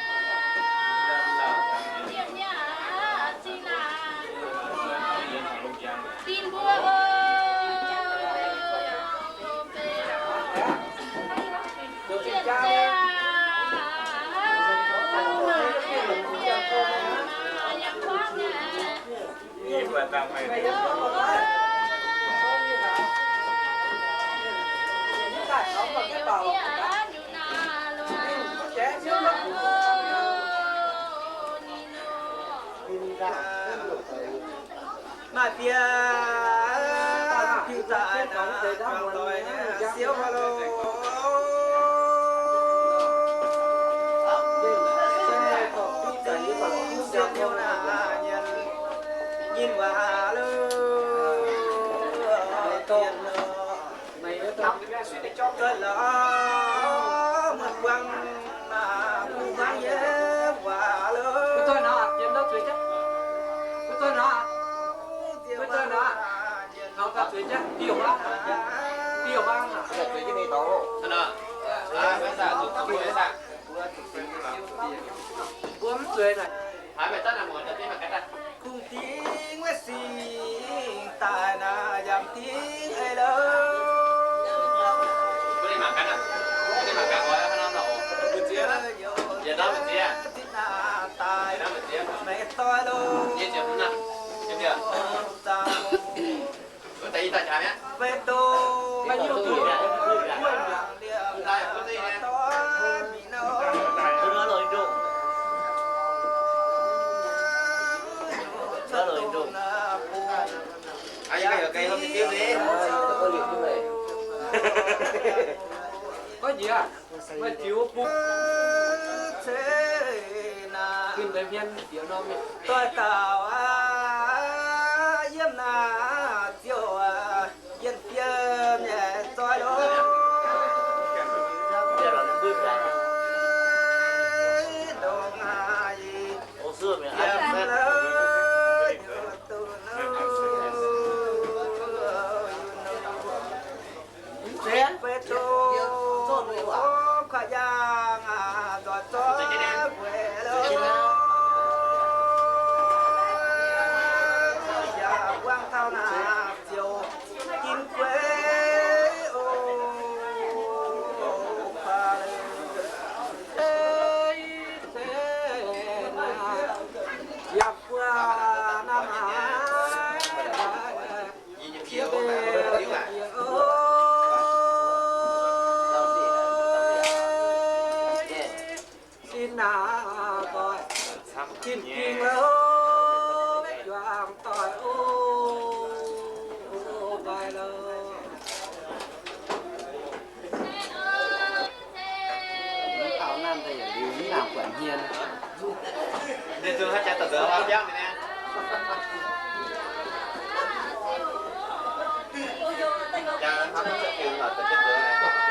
Maaih fiev piu daaih naaic, juangc doic naaic siouv loh. Dingc sieqv hnyouv naaic nyanc, nyinh waac loh. Doic lorz muonh buangh naaic, bungx hmuangv yie waac loh. Mbuo mv zueiz naaic. Kungx dingx wuov singx daaih naaic, yaac dingx ei lo. Zinh naaic daaih meih doic lo. Zaangc fai dongh wuov nyungc liemh daaih doic mingh nor. Có gì à? Mà chịu bung. Kinh tế viên tiểu non. Doix dauh aqv, yiem naaiv ziouc aqv, yiem fiem nyei zoi lorqc. Ndongc haaix yie yiem lorqc. Mv zeiz, mv zeiz, kuaaiv yaangh aqv, nzoih zorqv gueix lo. Yaac buangh taux naaiv ziouc ginv gueix oc. Kuaaiv lo, yaac buangh naaiv maaiz. Sin naaic doic, tin ging lo, juangc doic o, mv baac lo. Mv dauh nanv daaih yietc liuz mv nangc buatc hmien. Ninh zuqc haaix jaax daaih nzuonx hlauv jangv ninh aeqv. Jangx hnangv mv zuqc diuh lorqc daaih jienv nzuonx.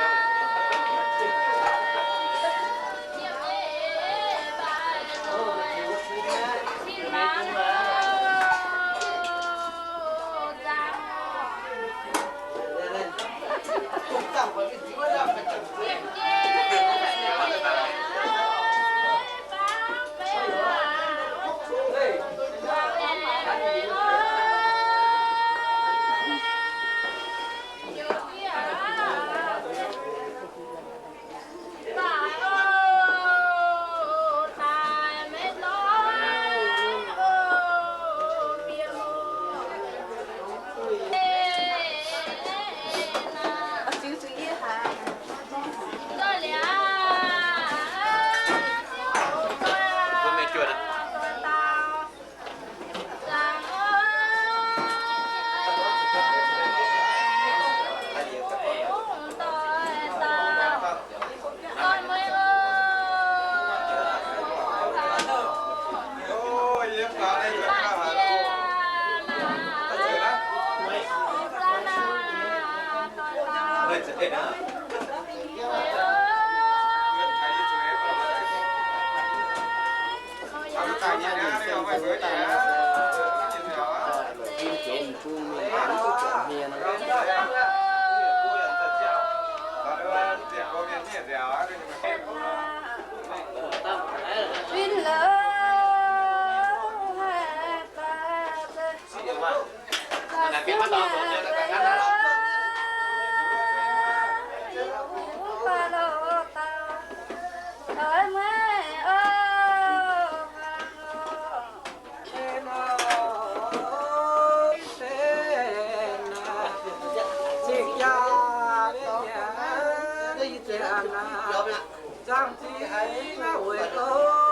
Oix tov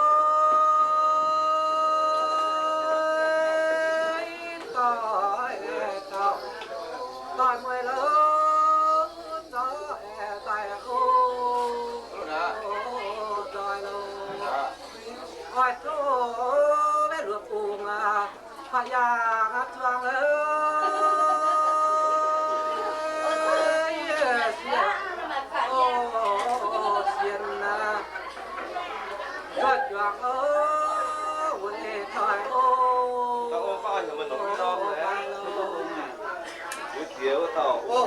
maiv luoqc bungx aqv, fai yangh zuangx aqv. Sienx aqv, zuov juangc oc, weic doic oc.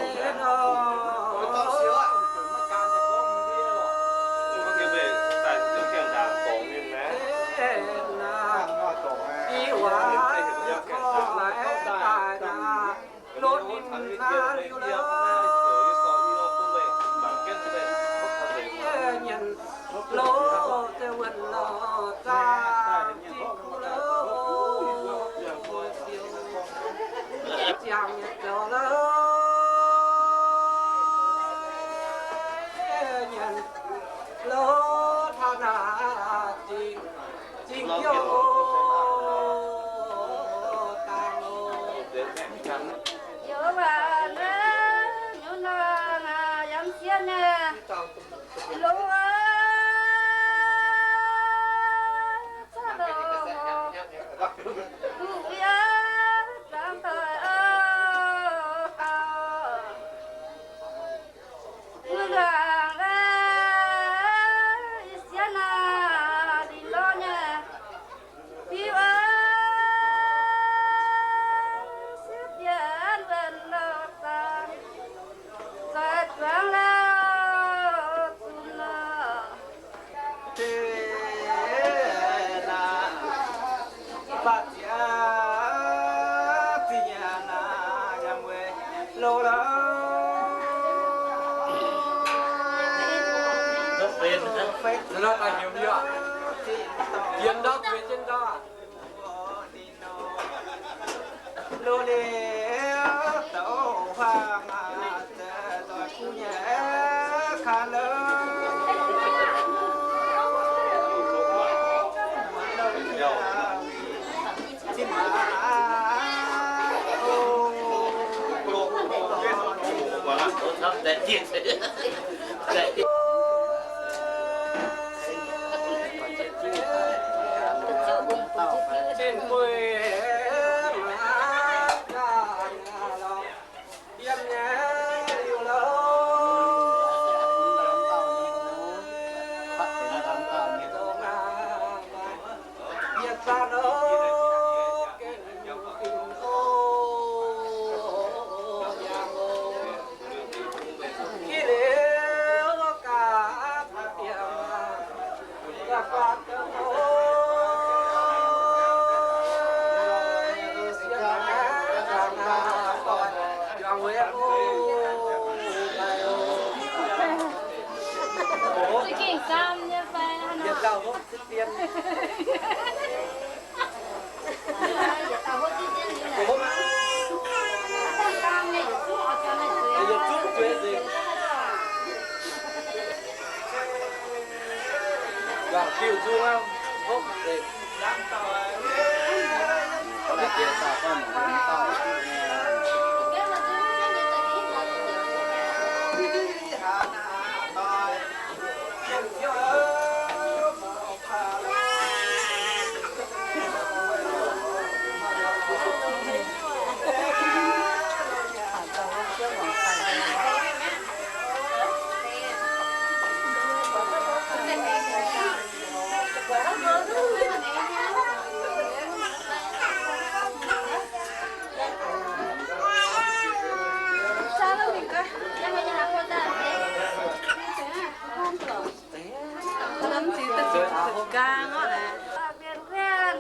Gaang oc naaic. Bienh kuenv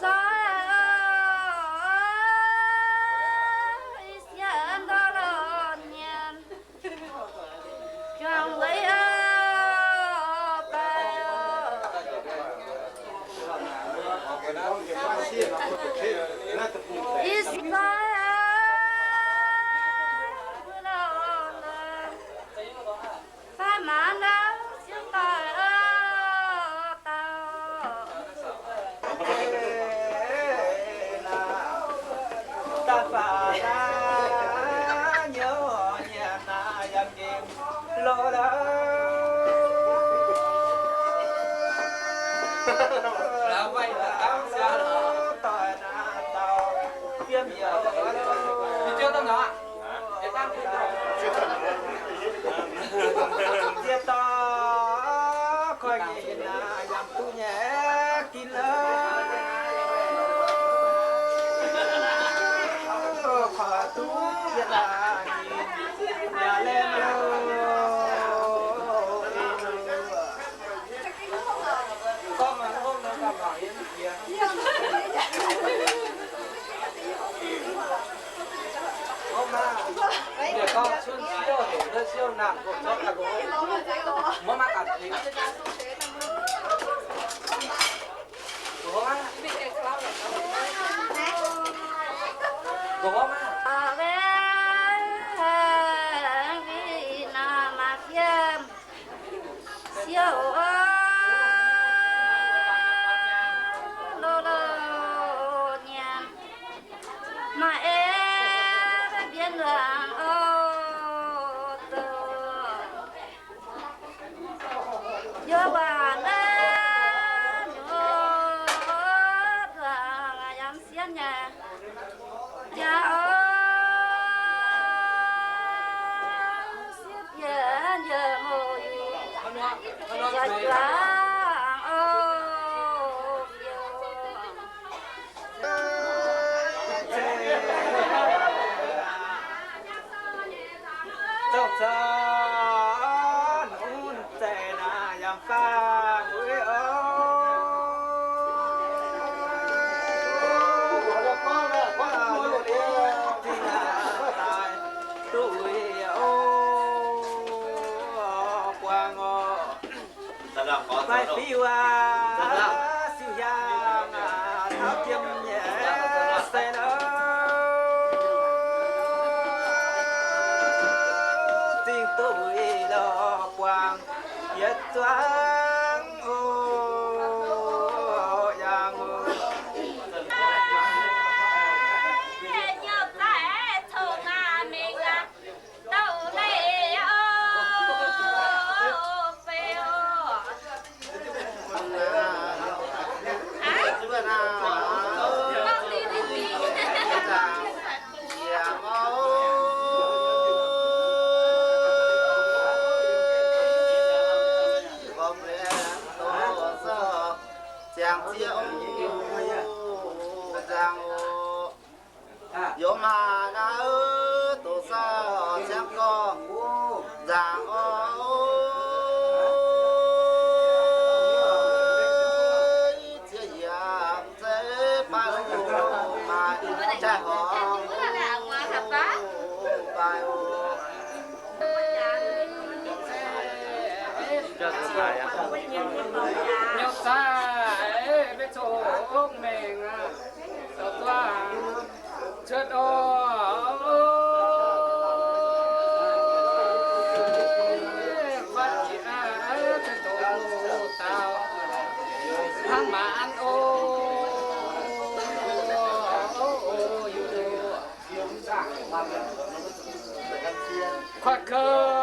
zoih oc, i sieqv ndortv loh nyienz, juangc leiz oc, baaix oc. I sieqv zoih oc, bun oc, fai maanc ndau sieqv doic oc, dauh. Ziex dauh koi nyei naaic yaac duqv nyei gin lorqc. Koi duqv yie laanh ninh yaac laengh loh. Siou oc, loz loz nyanc, maaih aeqv, mbienv nzuangx oc, zoux yie waac naaiv nyungc nzuangx yaac mv sienv nyei. Jaax oc, sieqv bieqc yie mouz, jaax juangc oc, fiou. Dongh zanc lunx zaeqc naaic yaac faah wuic oc. Duqv wuic oc, buangh oc. Maiv fiuv aqv, siou hiaang aqv, taux jiem nyei se lorqc. Zingh duqv wuic lorqc buangh yietc zuangx oc, yangh oc. Ziangx zieqv oc, nzangc oc. Yiem maah naaiv doqc saauv ziangx gorngv nzangc oc. Zieqv yiemc zeiv baaix oc, maaih jaaix horngz baaix oc. Nyei zaaix, maiv coqv mengh aqv. Cuotv oc. Fatv jiex aqv, cuotv doqc daauh hnangv maanc oc. Kuatv kouv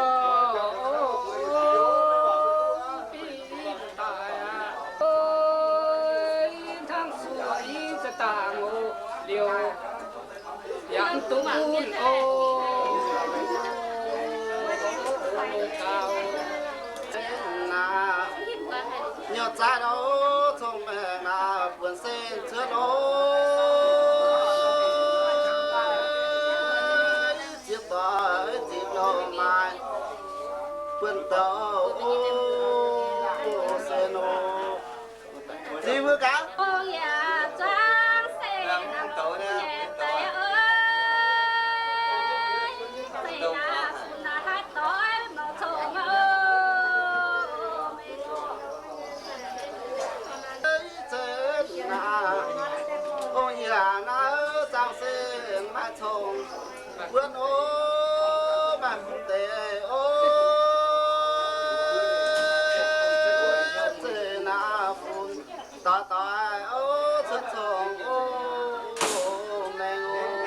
bingx daaih aqv. Hnangv suiv za'dangc oc, liouh yaac mv dungx wunh oc. Nyei zaaix oc, cong-mengh naaiv buonv-sen cuotv oc. Ziex doic ziex doic maaih buonv-douz oc, sen Ziux mbuo gaax. Ong yaac zuangx se naaiv douz nyei daaih oc. Se naaiv fun naaiv haaix doix mouc congx oc. Ong yaac naaiv zuangx se maaih congx wuonv oc, maaih fun deix oc. Zeiz naaiv fun doix doix oc, cuotv congx oc, maengx oc.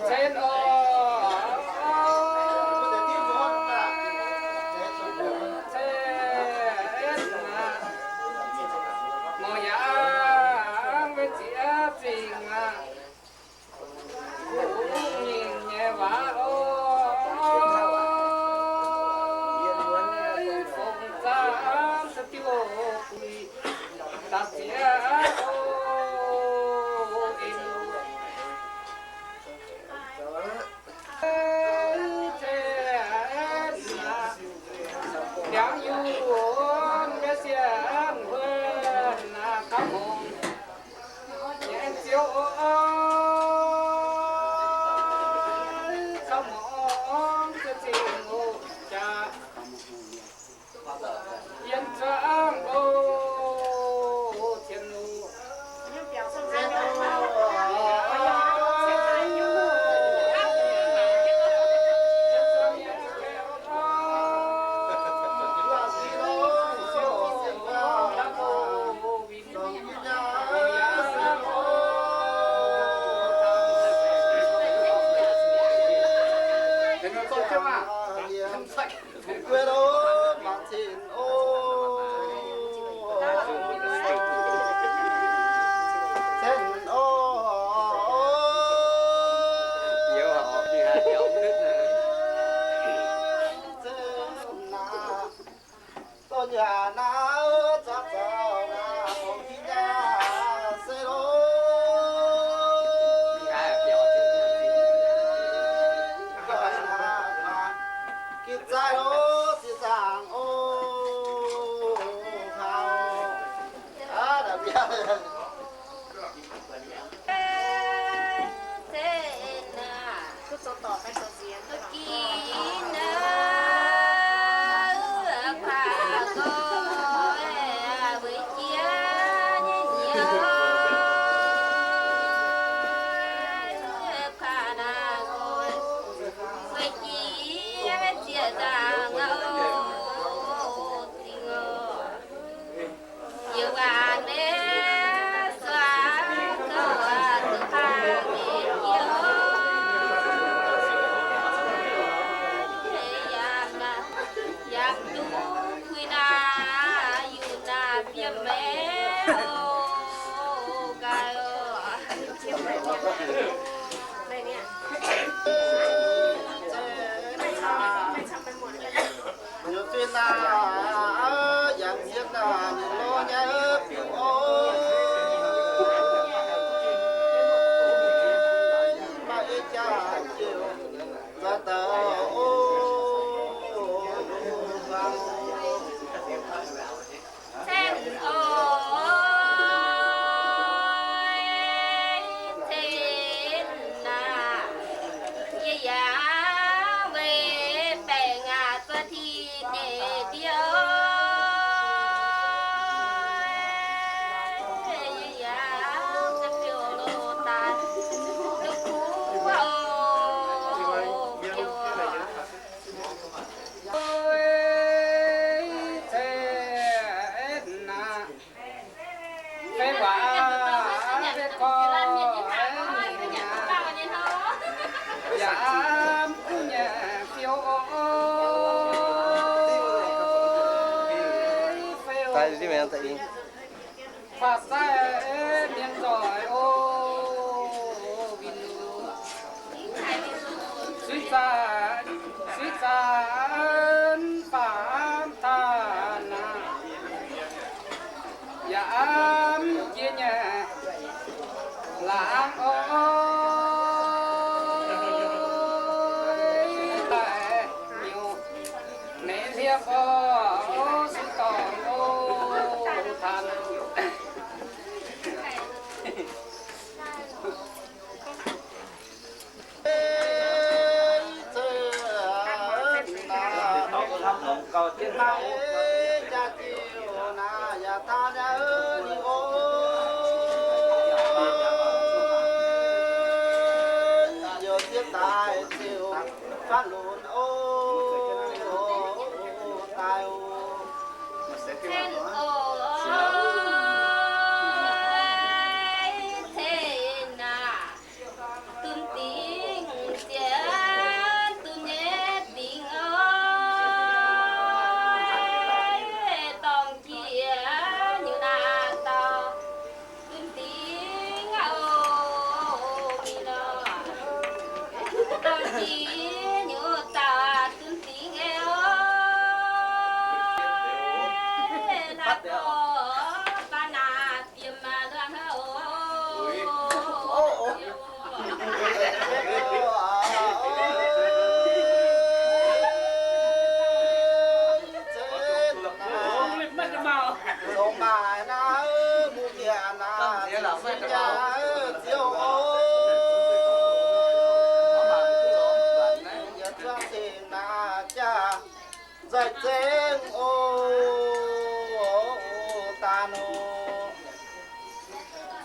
Cen oc, cen aqv, mangc yaac maiv zieqv zingh aqv. Kuv mingh nyei waac oc, fongc zaangc se diuh buix daaih zieqv oc. Ndiangx yunh maiv sienx huon gauh hngongx. Yietc ziouc oc, caux muangx za'gengh oc jaax. Yiem zuangx oc, cien oc. Liuz zinh naaic, yangh sienx naaic, ninh lorz nyei biux oc. Maaih ei jaax ziouc nzuonx daaih oc. Cen oc, cen aac, yie yaac weic baengc aac zuov tin nyeic ndie oc. Yie yaac za'biouv loz daaih duqv kuv oc, biouv oc. Faah sai mienh nzoih o, winh suiv zanc, suiv zanc faam taaih naaic, yaac aav jiex nyei laangz oc. Daaih nyuoz meix hliepv oc, suiv dorngx o, taaih naaic. Nzaic zengx oc, daan oc.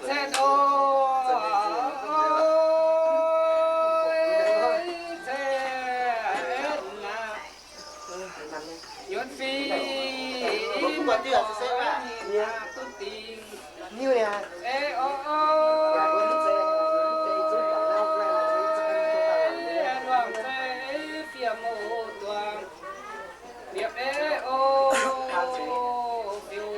Cetv oc, cetv aqv. Yuonx fih duqv dingc. Ei o, luangh zeiv fiev mouz duangc. Liepc ei o, fiuv.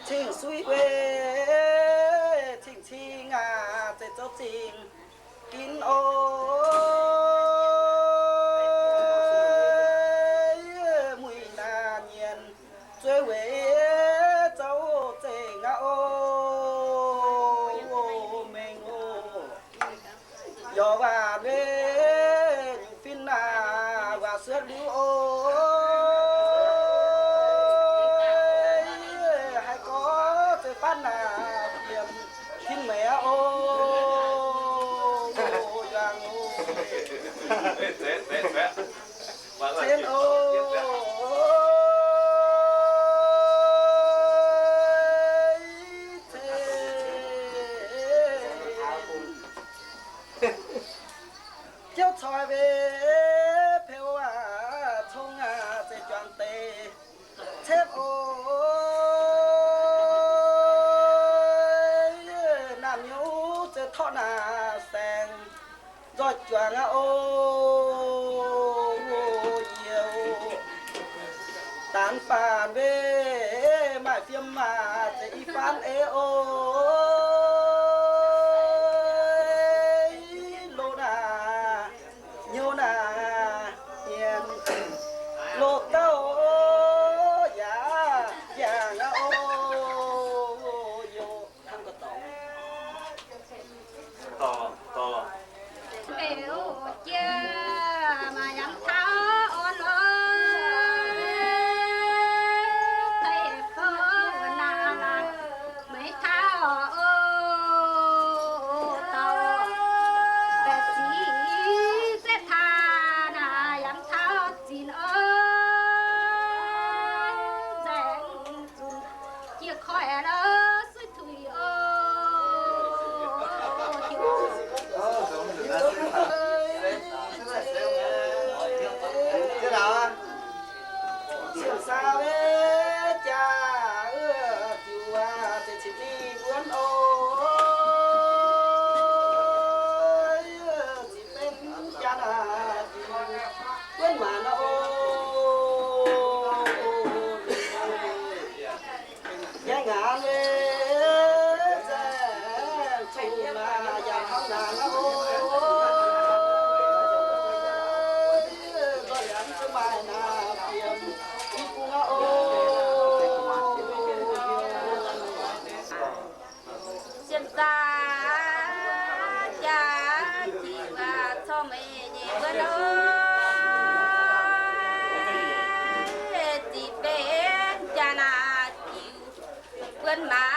Cing-suiv weic cing-cing aac, zeiz zoux zingh ginv oc. Muic naaic nyienz zueiz weic zoux zengh aqv oc. Mengh oc. Yaac waac mbe nyungc fin naaic waac suotv liuz oc. Haih gorngv zeiz fatv naaic yiem tin meic aqv oc. Yuangx oc. Cen oc. Jiouv coix mbe peu aac, cong aac, zeiz juangc deix cetv oc. Naamh nyouz zeiz torqv naaic saeng nzoih juangc aqv oc. Yie oc, dangx faanx mbe maaih fiem aac, zeiz i faanx ei oc. Loz naaic, hnyouv naaic, nyienz loz dauh yaac yangh aqv oc. Mbeih jiex maaih yangh taux orn lorz, deix fouv naaic meix taux oc, dauh baeqc ziqc zepv taax naaic yangh taux zinc oc, nzaengc zunc jiex koiv lorz suiv tuix oc. Cien saa jaa, ziux aac, ziux cin mingh wuonv oc. Ziqc benv jaa aac, ziux wuonv maanc oc. Yie ngaanc weic zaengc zuqc maaih yaac hnangv naaic oc. Nzoih yaac zuqc maaih naaic fiem i bung aqv oc. Sien zaax jaa ziux aac, corc meix nyei wuov loh. Ziqc benv jaa naaic ziux wuonv maanc